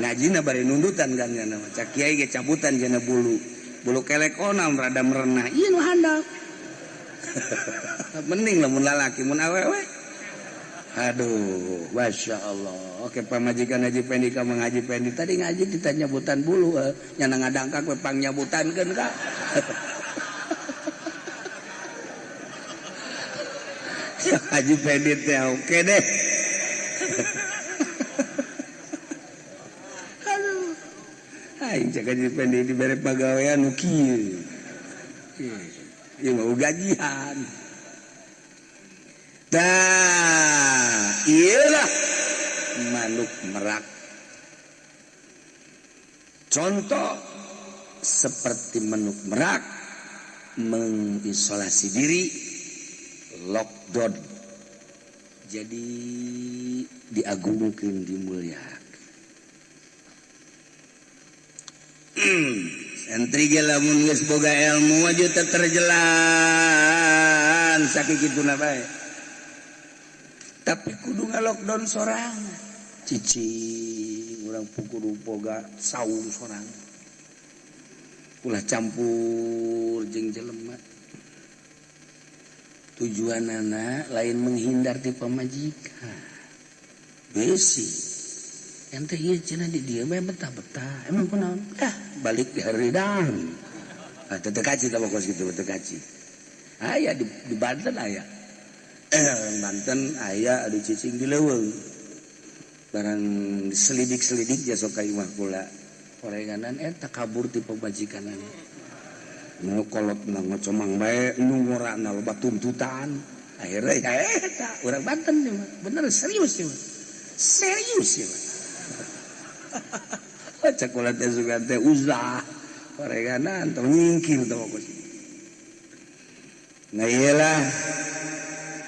Ngajina bari nundutan kan nya mah. Cak kiai ge cabutan jana bulu. Bulu kelek onam rada merenah. Ieu nu handap. Mending lamun lalaki mun awewe. Aduh, Masya Allah. Oke, pamajikan Haji Pendi ka Mang Haji Pendi tadi ngaji ditanya nyabutan bulu, nyana ngadangkak we pangnyabutankeun ka. Haji Pendi teh oke deh. Aduh. Aing cek Haji Pendi dibere pagawean nu kieu. Ieu mau gajian. Tah, iyalah manuk merak. Contoh seperti manuk merak mengisolasi diri, lockdown. Jadi diagungkeun, dimuliakeun. Santri ge lamun geus boga ilmu aja teu terjelan sakikituna bae. Tapi kudu nga-lockdown sorangan. Cicing urang kudu boga saung sorangan. Ulah campur jeung jelema. Tujuanana lain menghindar ti pamajikan. Besi. Ente ieu cenah di dieu bae betah-betah. Emang kunaon? Ah, balik di haridang. Ah, teu kaci tah kos kitu teu kaci. Aya di Banten aya. Banten aya adu cicing di leuweung. Barang selidik-selidik ja sok ka imah kula. Orenganan eta kabur ti pamajikanana. Nu kolotna ngocomang bae, nu ngorana loba tuntutan. Akhirnya ya eta urang Banten ieu mah. Bener serius ieu mah. Serius ieu mah. Cek kula teh sugan teh uzlah. Orenganan tong nyingkir teh kos. Nah iyalah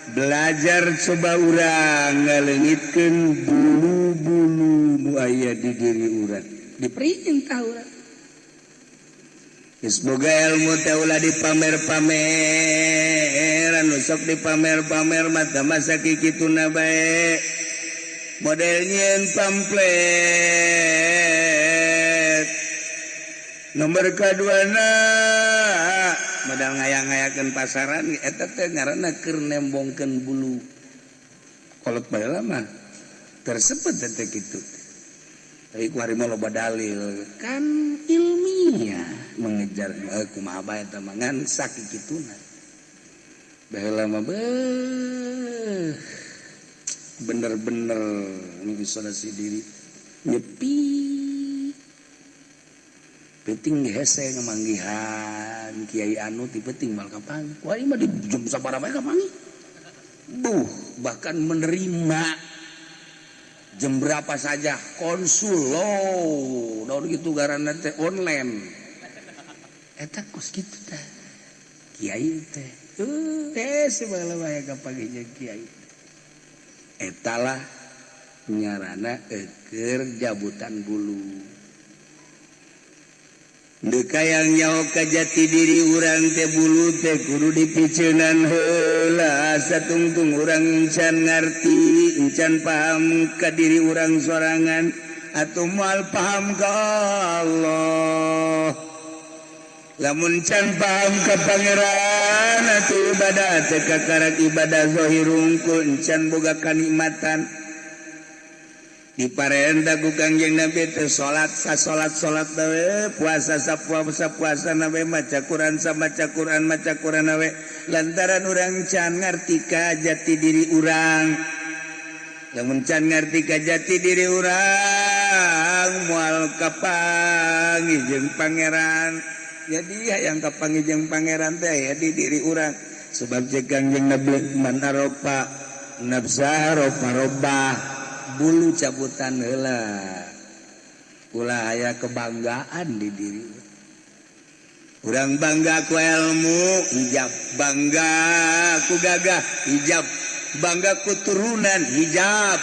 belajar coba urang ngaleungitkeun bulu-bulu nu aya di diri urang. Diperintah urang. Geus boga ilmu teh ulah dipamer-pamer, anu sok dipamer-pamer mah teh masa kikituna bae. Model nyieun pamflet. Nomor kaduana modal ngayang-ngayakeun pasaran eta teh ngaranna keur nembongkeun bulu. Kolot baheula mah tersebut teh kitu. Tapi ku hari mah loba dalil kan ilmiah mengejar kumaha bae eta mah ngan sakikituna. Baheula mah beuh bener-bener mengisolasi diri nyepi. Penting hese ngemanggihan kiai anu ti penting mal kapanggih. Wah ieu mah di jam sabaraha bae kapanggih. Buh, bahkan menerima jam berapa saja konsul lo daun gitu garana teh online eta kos kitu teh kiai teh segala bae kapanggih jeung kiai. Etalah nyarana eker jabutan bulu. Hayang nyaho ka jati diri urang teh, bulu teh kudu dipiceunan heula. Satungtung urang encan ngarti, encan paham ka diri urang sorangan, atau moal paham ka Allah. Lamun can paham ka Pangeran, atuh ibadah teh kakarak ibadah zahir hungkul, encan boga kanikmatan. Diparentah ku Kangjeng Nabi teh salat sa salat, salat we, puasa sa puasa, puasa nawe, maca Quran sa maca Quran, maca Quran we, lantaran urang can ngarti ka jati diri urang. Lamun can ngarti ka jati diri urang, moal kapanggih jeung Pangeran. Jadi hayang kapanggih jeung Pangeran teh ya di diri urang, sebab cek Kangjeng Nabi, man arofa nafsa arofa robbah. Bulu cabutan heula, ulah aya kebanggaan di diri urang. Bangga ku ilmu, hijab. Bangga ku gagah, hijab. Bangga ku turunan, hijab,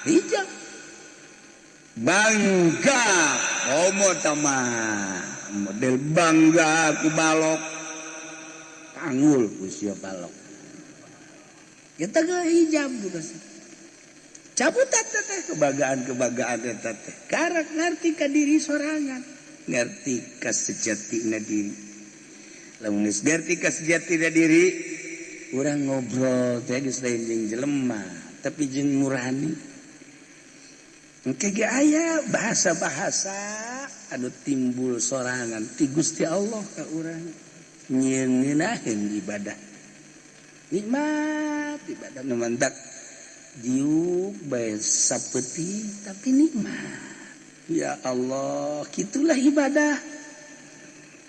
hijab. Bangga homo tama model bangga ku balok, tanggul ku sia balok. Kita ke hijab gitu sih, cabutan teh kebanggaan kebanggaan eta teh. Karak ngerti ka diri sorangan, ngerti ka sejatina diri. Lamun geus ngerti ka sejatina diri, urang ngobrol teh geus lain jeung jelema, tapi jeung nurani. Engke ge aya bahasa-bahasa anu timbul sorangan ti Gusti Allah ka urang, nyieun ngeunaheun ibadah, nikmat ibadah. Nu mantak diuk bae sapeuting tapi nikmat. Ya Allah, gitulah ibadah.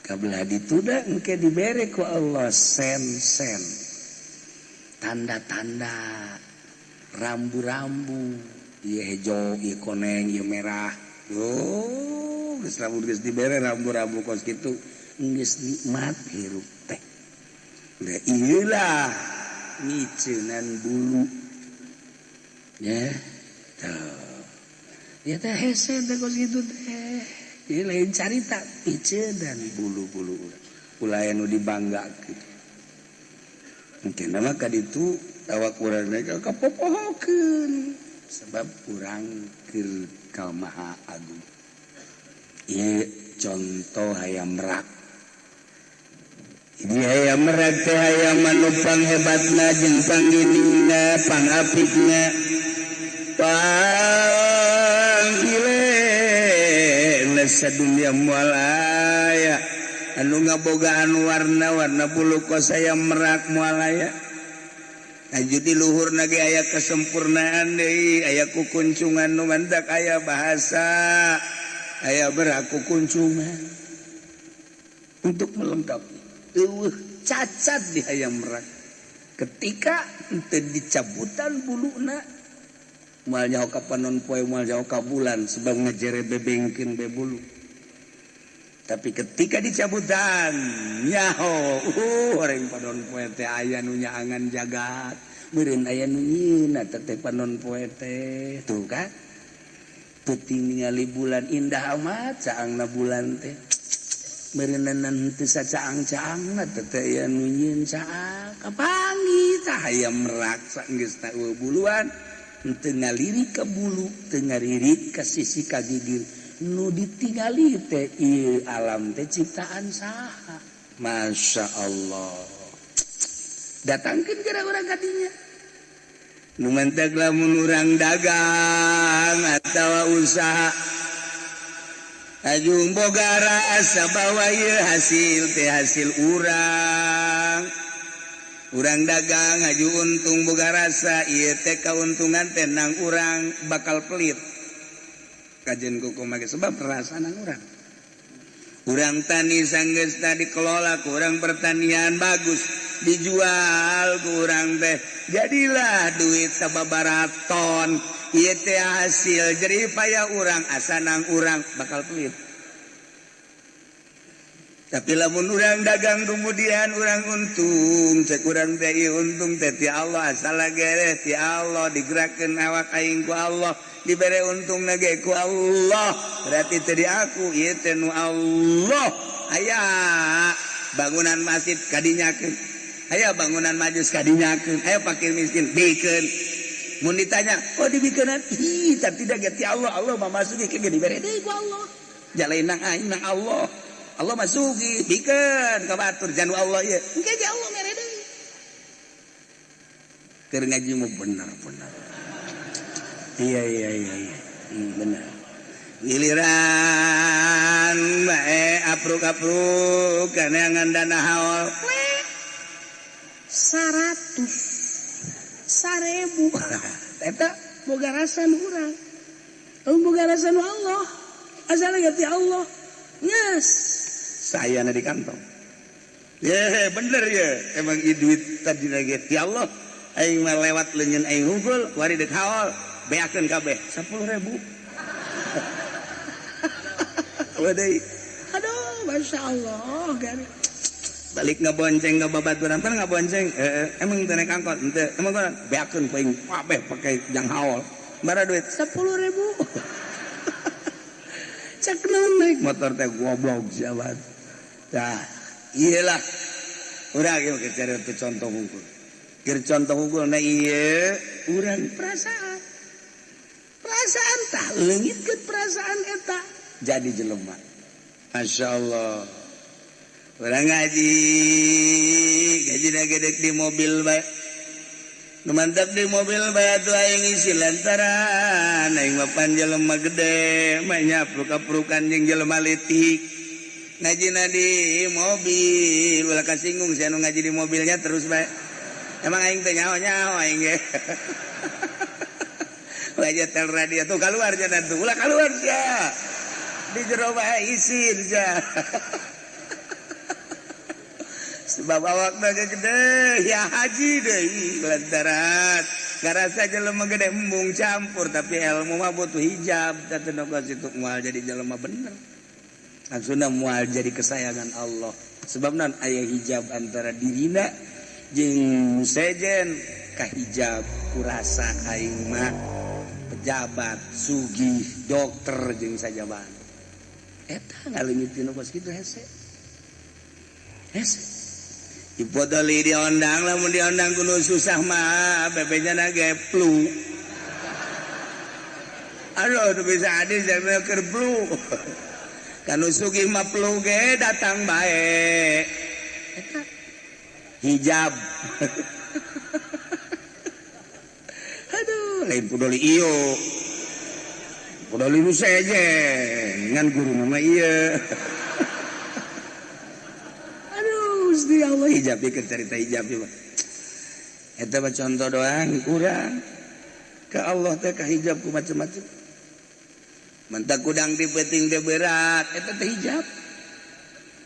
Kabelah ditunda, engke dibere ku Allah sen-sen, tanda-tanda, rambu-rambu, ieu hejo, ieu koneng, ieu merah. Oh, geus, lamun geus dibere rambu-rambu kos kitu, geus nikmat hirup teh. Nah, ieulah miceunan bulu ya tuh ya teh, hese teh kos kitu teh. Ieu lain carita piceunan bulu-bulu, ulah anu dibanggakeun. Mungkin nama kaditu awak urang kapopohokeun sebab urang keur ka Maha Agung. Ieu contoh hayam merak. Jadi hayam merak teh hayam anu panghebatna jeung pangginingna, pangapikna, panggilena sadunya. Moal aya anu ngabogaan warna-warna bulu kos hayam merak, moal aya. Aju di luhur ge aya kesempurnaan deui, aya kukuncungan. Nu mantak aya bahasa aya beraku kuncungan untuk melengkapi. Eueuh cacat di hayam merak. Ketika henteu dicabutan buluna, moal nyaho ka panon poe, moal nyaho ka bulan, sebab ngejere bebengkeun be bulu. Tapi ketika dicabutan, nyaho orang panon poe teh aya nu nyaangan jagat, meureun aya nu nyieun eta teh panon poe teh. Tuh kan, peuting ningali bulan indah amat caangna bulan teh, meureunan teu sacaang-caangna teh teh aya nu nyieun caang. Kapanggih tah hayam merak saenggeus buluan, teu ngalirik ka bulu, teu ngalirik ka sisi ka gigir. Nu ditingali teh ieu alam teh ciptaan saha? Masya Allah. Datangkeun kira urang kadinya. Nu mantak lamun urang dagang atawa usaha, ajung boga rasa bahwa ieu hasil teh hasil urang. Urang dagang aju untung, boga rasa ieu teh kauntungan teh nang urang, bakal pelit kajen kuku make sebab perasaan urang. Urang tani, sanggeus dikelola ku urang pertanian bagus. dijual ku urang teh jadilah duit sababaraton ieu teh hasil jerih payah urang asanang urang bakal pelit. Tapi lamun urang dagang kemudian urang untung cek urang teh ieu untung teh ti Allah asal gere ti Allah digerakkeun awak aing ku Allah dibere untungna ge ku Allah berarti teh di aku ieu teh nu Allah. Aya bangunan masjid kadinyakeun, aya bangunan majlis kadinyakeun, aya fakir miskin bikeun. Mun ditanya oh dibikeunan ih tapi tidak ge ti Allah, Allah mah masuki ke dibere deui ku Allah jalainang aing nang Allah. Allah masuki bikeun ka batur janu Allah ieu engke ge Allah mere deui. Keur ngaji mah bener-bener. Iya iya iya iya. Bener. Giliran bae apruk-apruk kaneangan dana haul. 100 1000 eta boga rasa nu urang. Lamun boga rasa nu Allah, asal ge ti Allah. Yes. Saya na di kantong. Ye, bener ya. Emang ieu duit tadi ge ti Allah. Aing mah lewat leungeun aing hungkul, wari deuk haul, beakeun kabeh 10.000. Wadai. Aduh, Masya Allah, gari. Balik ngabonceng ka babaturan, pan ngabonceng, emang teu naik angkot, henteu. Emang kana beakeun ku aing kabeh pake jang haul. Bara duit 10.000. Cek naon naik motor teh goblok siapa. Tah, iyalah. Urang ieu keur cari contoh hungkul. Keur contoh hungkul na ieu urang perasaan. Perasaan tah leungitkeun perasaan eta jadi jelema. Masya Allah. Urang ngaji, gajina gedek di mobil bae. Nu mantap di mobil bae atuh aing isi lantaran aing mah pan jelema gede, mah nyapruk-aprukan jeung jelema leutik. Ngajina di mobil, ulah kasinggung sia nu ngaji di mobilnya terus bae. Emang aing teh nyaho-nyaho aing ge. Ulah tel radio tuh keluar cenah tuh, ulah keluar sia. Di jero bae isin sia. Sebab awakna ge gede ya haji deui lantaran ngarasa jelema gede embung campur tapi ilmu mah butuh hijab teh nu situ moal jadi jelema bener. Langsungna moal jadi kesayangan Allah. Sebab naon aya hijab antara dirina jeung sejen kahijab kurasa aing mah pejabat, sugih, dokter jeung sajaban. Eta ngaleungit dina kos kitu hese. Hese. Dipodoli diondang, lamun diondang kudu susah mah bebenya ge flu. Aduh teu bisa hadis jangan keur flu. Kanu sugih mah flu ge datang bae. Eta hijab. Aduh, lain pudoli iyo. Pudoli nu sejen, ngan guru mah ieu. Aduh, Gusti Allah hijab ieu cerita hijab ieu mah. Eta mah contoh doang kurang. Ka Allah teh ka hijab ku macem-macem. Mentak kudang di peuting teh berat, eta teh hijab.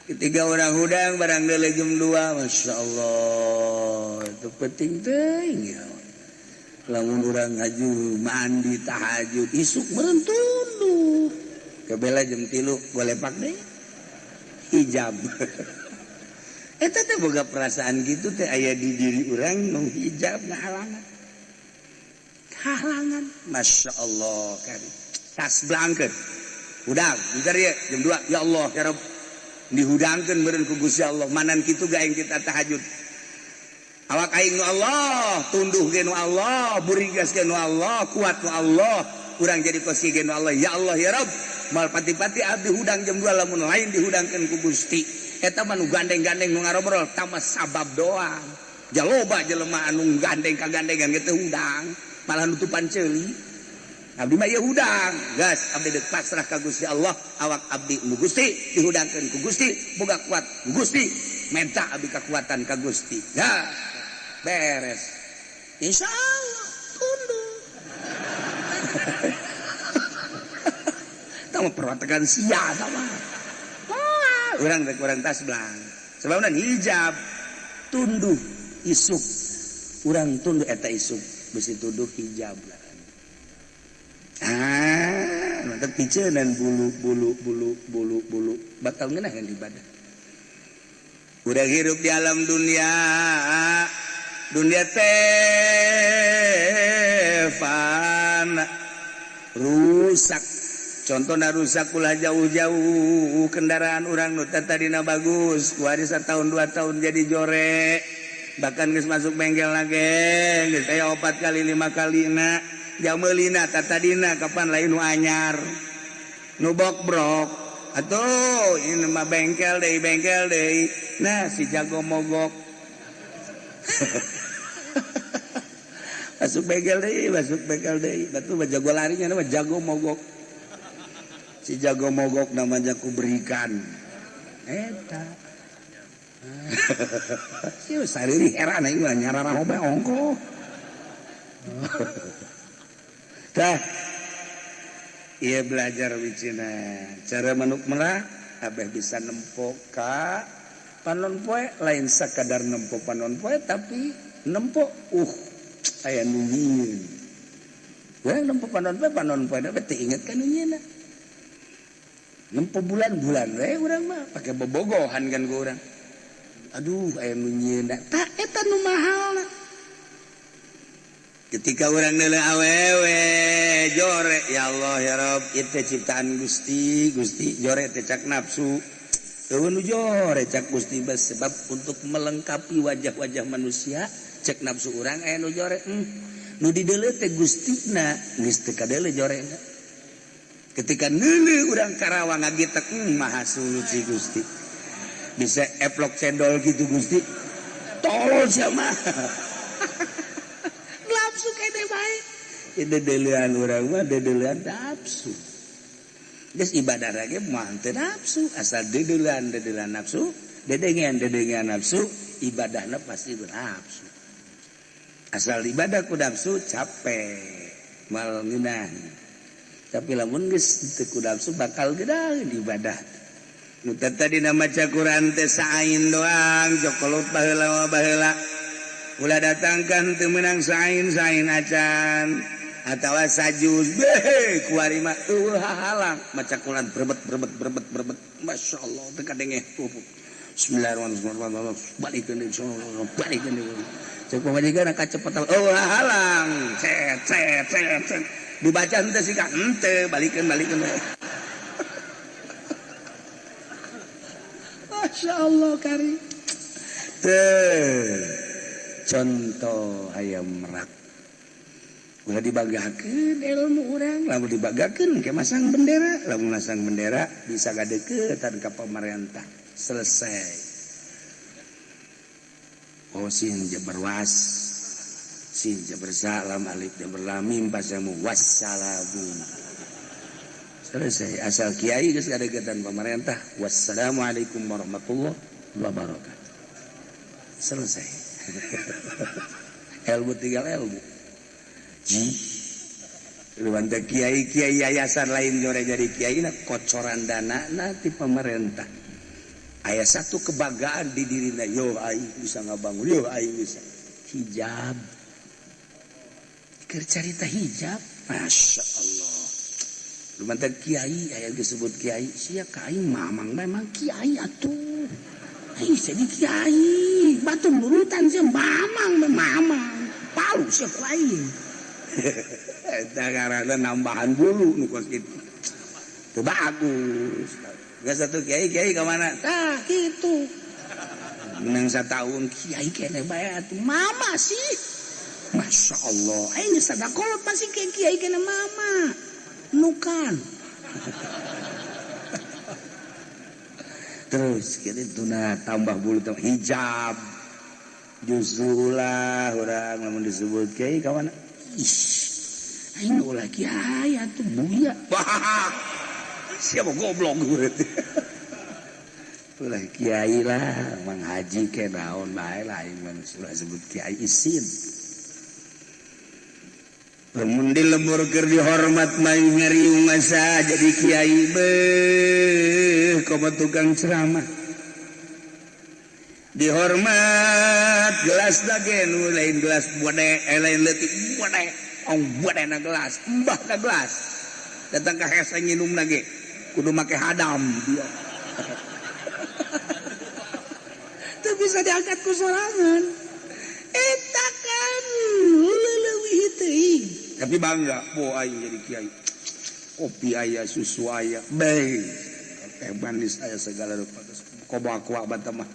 Ketiga orang hudang barang deuleu jam 2, Masya Allah, itu penting teuing ya. Lamun urang ngaju mandi tahajud isuk meureun tunduh. Kebela jam 3 golepak deui. Hijab. Eta teh boga perasaan gitu teh aya di diri urang nu hijab ngahalangan. Halangan, Masya Allah kari. Tas blangkeun. Hudang, bentar ya jam 2 ya Allah ya Rabb. Dihudangkeun meureun ku Gusti Allah manan kitu ga aing kita tahajud. Awak aing nu Allah, tunduh ge nu Allah, burigas ge nu Allah, kuat nu Allah, urang jadi kos ge nu Allah. Ya Allah ya Rabb, mal pati-pati abdi hudang jam 2 lamun lain dihudangkeun ku Gusti. Eta mah nu gandeng-gandeng nu ngarobrol tama sabab doang. Jaloba jelema anu gandeng kagandengan ge teu hudang, malah nutupan ceuli. Abdi mah ieu hudang, gas abdi deuk pasrah ka Gusti Allah, awak abdi nu Gusti dihudangkeun ku Gusti, boga kuat ku Gusti, menta abdi kekuatan ka Gusti. Ya, beres. Insya Allah tunduk. Tama perwatakan sia sama. Wah, urang rek urang tas belang. Sebabna hijab. Tunduh isuk urang tunduh eta isuk bisi tuduh hijab lah. Ah, mantap picenan bulu bulu bulu bulu bulu bakal ngeunaheun ibadah. Urang hirup di alam dunia, dunia teh fana, rusak. Contohna rusak ulah jauh-jauh, kendaraan urang nu tadina bagus, ku hari satahun 2 tahun jadi jore, bahkan geus masuk bengkel lagi, geus aya 4 kali 5 kali na, jameulina tatadina kapan lain nu anyar, nu bokbrok, atuh ini mah bengkel deui, nah si jago mogok. Masuk bengkel deui, batu mah jago larinya mah jago mogok. Si jago mogok namanya ku berikan eta. Si sariri heran aing mah nyarara hobe ongko. Tah ieu belajar wicina cara manuk merak abeh bisa nempo ka panon poe, lain sakadar nempo panon poe tapi nempo aya nu nyieun. Urang nempo panon poe teh inget ka nu nyieunna. Nempo bulan-bulan we urang mah pake bobogohan kan ku urang. Aduh aya nu nyieunna tah eta nu mahalna. Ketika urang neuleuh awewe jore ya Allah ya Rabb ieu teh ciptaan Gusti, Gusti jore teh cak nafsu. Eueuh nu jore cak Gusti sebab untuk melengkapi wajah-wajah manusia cek nafsu urang aya nu jore. Nu dideuleuh teh Gustina geus teu kadeuleuh jorena. Ketika neuleuh urang Karawang ngagitek maha suci Gusti. Bisa eplok cendol gitu Gusti. Tolol sia mah. Nafsu kene bae. Ya dedeulean urang mah dedeulean nafsu. Geus ibadah lagi mah teu nafsu, asal dedeulean dedeulean nafsu, dedengean dedengean nafsu, ibadahna pasti bernafsu. Asal ibadah ku nafsu capek, mal ngeunah. Tapi lamun geus teu ku nafsu bakal gedaheun ibadah. Nu tadi maca Quran teh saain doang, jokolot baheula baheula. Ulah datangkan teu meunang sain-sain acan atawa sajuz beh kuari mah eueuh hahalang maca Quran berbet berbet berbet berbet masyaallah teu kadenge. Bismillahirrahmanirrahim balikeun deui balikeun deui cek pamajikan kacepetan eueuh hahalang cet cet cet dibaca henteu sih ka henteu balikeun balikeun. Masyaallah kari teh contoh hayam merak ulah dibagakeun ilmu urang, lamun dibagakeun ke masang bendera, lamun masang bendera bisa gadeukeutan ka pamarentah selesai. Oh sin jabar was sin jabar salam alif jabar lam mim pasamu wassalamu selesai. Asal kiai geus gadeukeutan pamarentah wassalamualaikum warahmatullahi wabarakatuh selesai. Ilmu tinggal ilmu. Ji. Luan teh kiai-kiai yayasan lain jore jadi kiai na kocoran dana na ti pemerintah. Aya satu kebanggaan di dirina, yo aing bisa ngabangun, yo aing bisa. Hijab. Keur carita hijab, Masya Allah. Luan teh kiai aya disebut kiai, sia ka aing mamang memang kiai atuh. Aing jadi kiai, batu nurutan sia mamang mamang, palu sia ku aing. Eta karana nambahan bulu nu kos kitu. Teu bagus. Geus satu kiai kiai ka mana? Tah kitu. Menang satahun kiai kene bae atuh mama sih. Masya Allah, aing geus sadakolot masih kiai kiai kene mama. Nukan. Terus kitu tuna tambah bulu tambah hijab. Justru ulah urang lamun disebut kiai ka mana? Ih, aing ulah kiai atuh buya. Siapa goblok berarti. Ulah kiai lah, mang haji ke naon bae lah aing mah ulah sebut kiai isin. Lamun di lembur keur dihormat mah ngariung masa jadi kiai beuh komo tukang ceramah. Dihormat gelas lagi nu lain gelas bode, lain leutik bode, ong bode na gelas, mbah na gelas. Datang ka hese nginum lagi, kudu make hadam dia. Teu bisa diangkat ku sorangan. Eta kan leuwih teuing. Tapi bangga, bo aing jadi kiai. Kopi aya, susu aya, bae. Teh manis aya segala rupa. Komo aqua bata mah.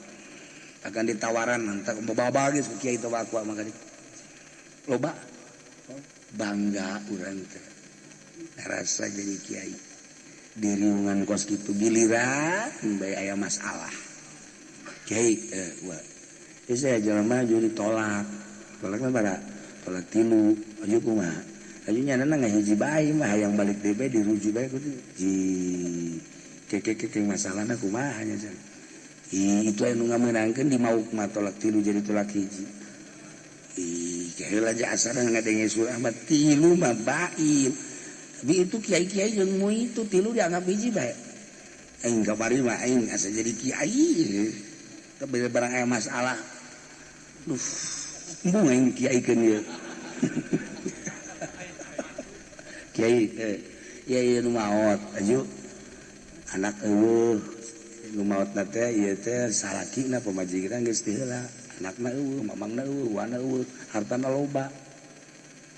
Akan ditawaran nanti bawa geus ku kiai teh aqua mah kadi. Loba bangga urang teh. Rasa jadi kiai. Di riungan kos kitu giliran bae aya masalah. Kiai wah. Geus aya jelema maju ditolak. Tolakna bara tolak tilu, aju kumaha? Aju nyanana ngahiji bae mah hayang balik deui bae dirujuk bae kudu. Ji keke masalahna kumaha nya cenah. Ih, itu anu ngamenangkeun di mauk mah tolak tilu jadi tolak hiji. Ih, heula aja asana ngadenge surah mah tilu mah bain. Tapi itu kiai-kiai jeung mu itu tilu dianggap hiji bae. Aing kamari mah aing asa jadi kiai. Tapi barang aya masalah. Duh, embung aing kiaikeun ieu. Kiai, ieu ieu nu maot, aju anak eueuh. Nu maotna teh ieu teh salakina pamajikan geus teu heula, anakna eueuh, mamangna eueuh, wana eueuh, hartana loba.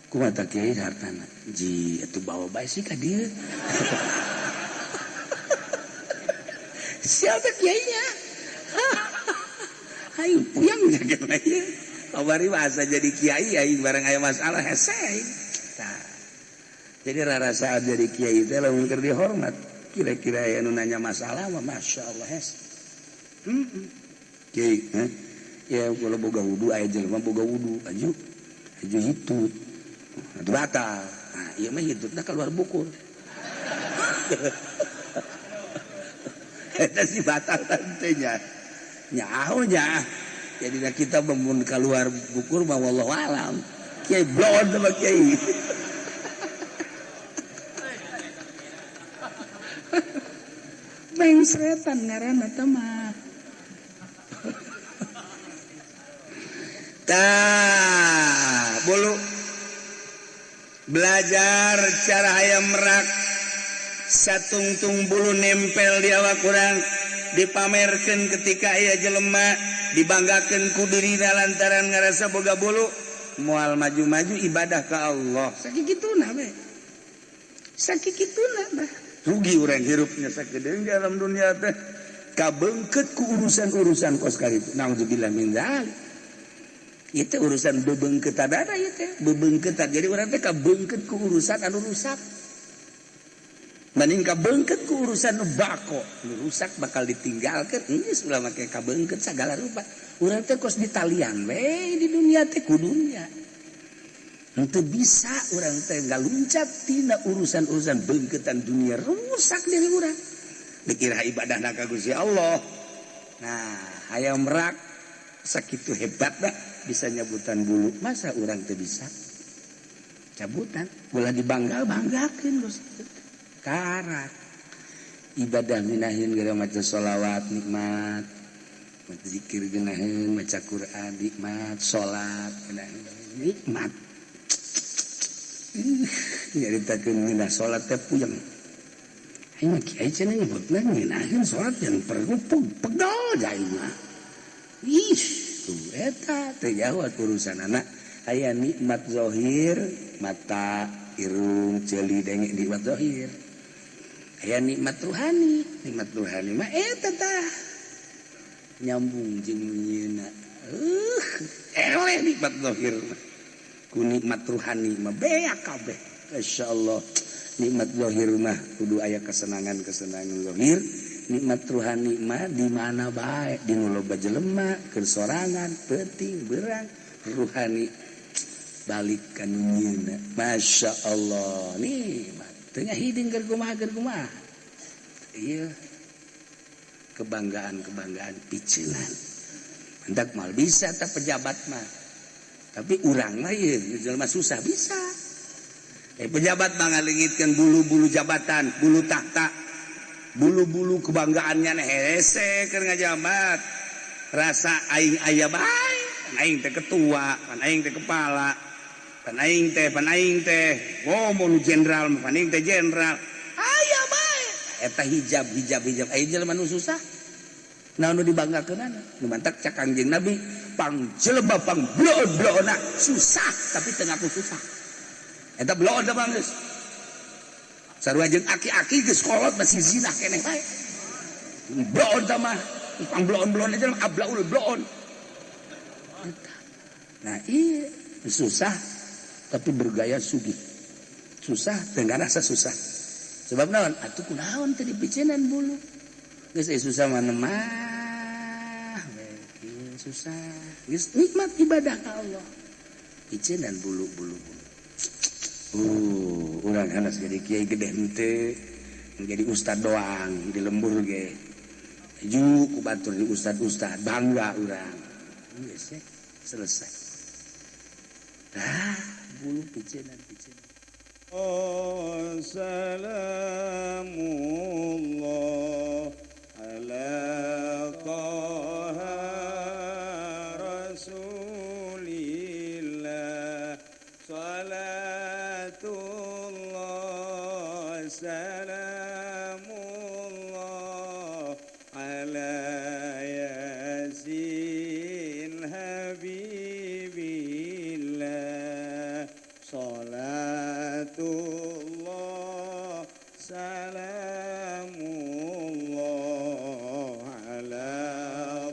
Kumaha tah kiai hartana? Ji, atuh bawa bae sih ka dieu. Siapa kiainya? Hayu puyang jaga ieu. Kamari mah asa jadi kiai aing bareng aya masalah hese aing. Tah. Jadi rarasaan jadi kiai teh lamun keur dihormat. Kira-kira aya nu nanya masalah mah Masya Allah hes. Kiai, heh. Ya kalau boga wudu aya jelema boga wudu, aju aju hitut. Atuh batal. Nah, ieu mah hitutna keluar bukur. Eta si batal teh nya. Nyaho nya. Jadi kita mun keluar bukur mah wallahu alam. Kiai blon sama kiai. Mengsretan ngaranna teh mah. Tah, bulu belajar cara hayam merak satungtung bulu nempel di awak urang dipamerkeun ketika aya jelema dibanggakeun ku dirina lantaran ngarasa boga bulu moal maju-maju ibadah ka Allah. Sakikituna we. Sakikituna bah. Rugi urang hirupnya sakedeung dalam dunia teh kabeungkeut ku urusan-urusan kos karitu. Naudzubillah min dzalik. Ieu teh urusan bebeungkeutan ieu teh bebeungkeutan. Jadi urang teh kabeungkeut ku urusan anu rusak. Mending kabeungkeut ku urusan nu bako, nu rusak bakal ditinggalkeun. Geus ulah make kabeungkeut sagala rupa. Urang teh kos ditalian we di dunia teh ku dunia. Henteu bisa urang teh ngaluncat tina urusan-urusan beungkeutan dunia rusak diri urang. Dikira ibadahna ka Gusti Allah. Nah, hayam merak sakitu hebatna bisa nyabutan bulu. Masa urang teu bisa? Cabutan, ulah dibangga-banggakeun Gusti. Karak ibadah minahin gara maca sholawat nikmat, maca zikir geunaheun, maca Quran nikmat, salat geunaheun nikmat. Nyaritakeun ngeunah salat teh puyeng. Aing mah kiai cenah nyebutna ngeunaheun salat yang perlu pegel aing mah. Ih, tuh eta teh jauh urusanana. Aya nikmat zahir, mata, irung, ceuli, denge nikmat zahir. Aya nikmat ruhani mah eta tah. Nyambung jeung nyieuna. Eleh nikmat zahir mah. Ku nikmat ruhani mah beak kabeh. Masyaallah. Nikmat zahir mah kudu aya kesenangan-kesenangan zahir. Nikmat ruhani mah di mana bae, di nu loba jelema, keur sorangan, peuting, beurang, ruhani balik ka nu nyieuna. Masyaallah. Nikmat. Teu ngahiding keur kumaha keur kumaha. Ieu kebanggaan-kebanggaan piceunan. Hendak mal bisa tah pejabat mah. Tapi urang mah ieu jelema susah bisa. Pejabat mah ngalengitkeun bulu-bulu jabatan, bulu tahta, bulu-bulu kebanggaannya hese keur ngajabat. Rasa aing aya bae, aing teh ketua, pan aing teh kepala, pan aing teh, ngomong jenderal, pan aing teh jenderal. Aya bae. Eta hijab hijab hijab aya jelema nu susah. Naon nu dibanggakeunana? Nu mantak cak Kangjeng Nabi, pang jelema pang bloon-bloonna susah tapi teu ngaku susah. Eta bloon da bang geus. Sarua jeung aki-aki geus kolot masih zina keneh bae. Bloon tah mah, pang bloon-bloon aja ablaul bloon. Nah, iya susah tapi bergaya sugih. Susah teu ngarasa susah. Sebab naon? Atuh kunaon teu dipicenan bulu. Geus susah mah mah susah. Geus nikmat ibadah ka Allah. Picenan bulu-bulu. Urang hanas jadi kiai gede henteu, jadi ustad doang di lembur ge. Ju ku batur di ustad-ustad bangga urang. Geus selesai. Dah bulu picenan picenan. Oh salamullah ala Taha Rasulillah salatullah salamullah ala Yasin Habibillah salatullah salamullah ala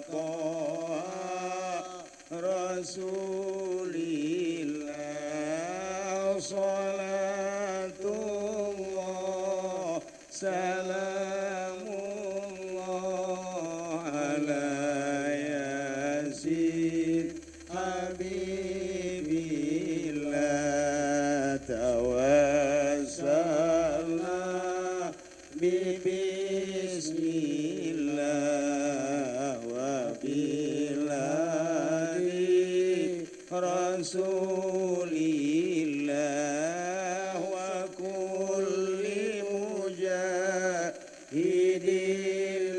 Taha Rasulillah salatullah salamullah ala Yasin Habibillah tawassalna bi bismillah wa biladi Rasulillah wa kulli mujahidin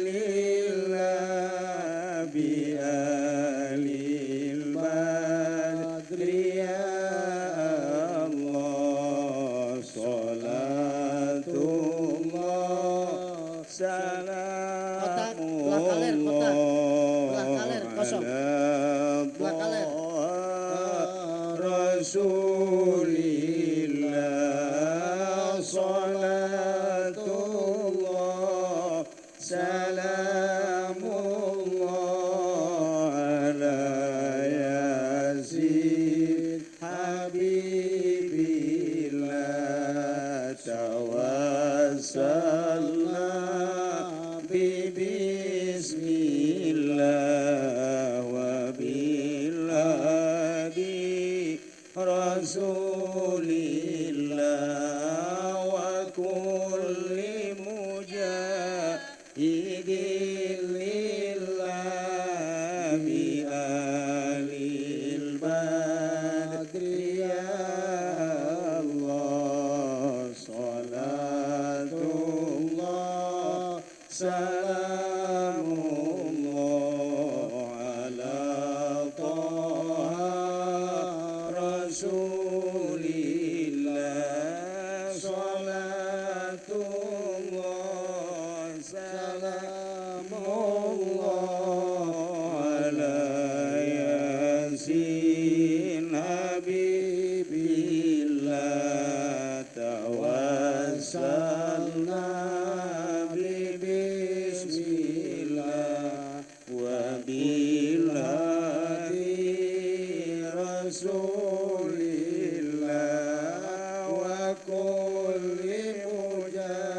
lillah bi alil badri ya Allah salatullah salamullah ala Rasulillah salatullah salamullah ala Yasin Habibillah tawassalna bi bismillah wa biladi Rasulillah wa kulli mujahidin lillah bi alil badri ya Allah salatullah salamullah ala Taha Rasulillah salatullah salamullah ala Yasin Habibillah tawassalna bi bismillah wa biladi Rasulillah wa kulli mujahidin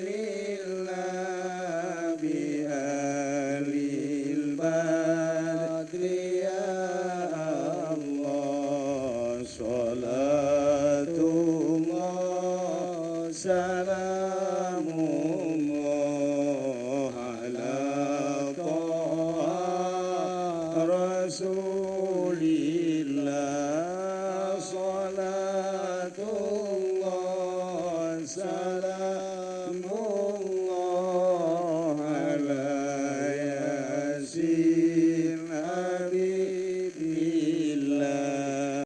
lillah bi alil badri ya Allah salatullah salamullah ala Taha Rasulillah salatullah salamullah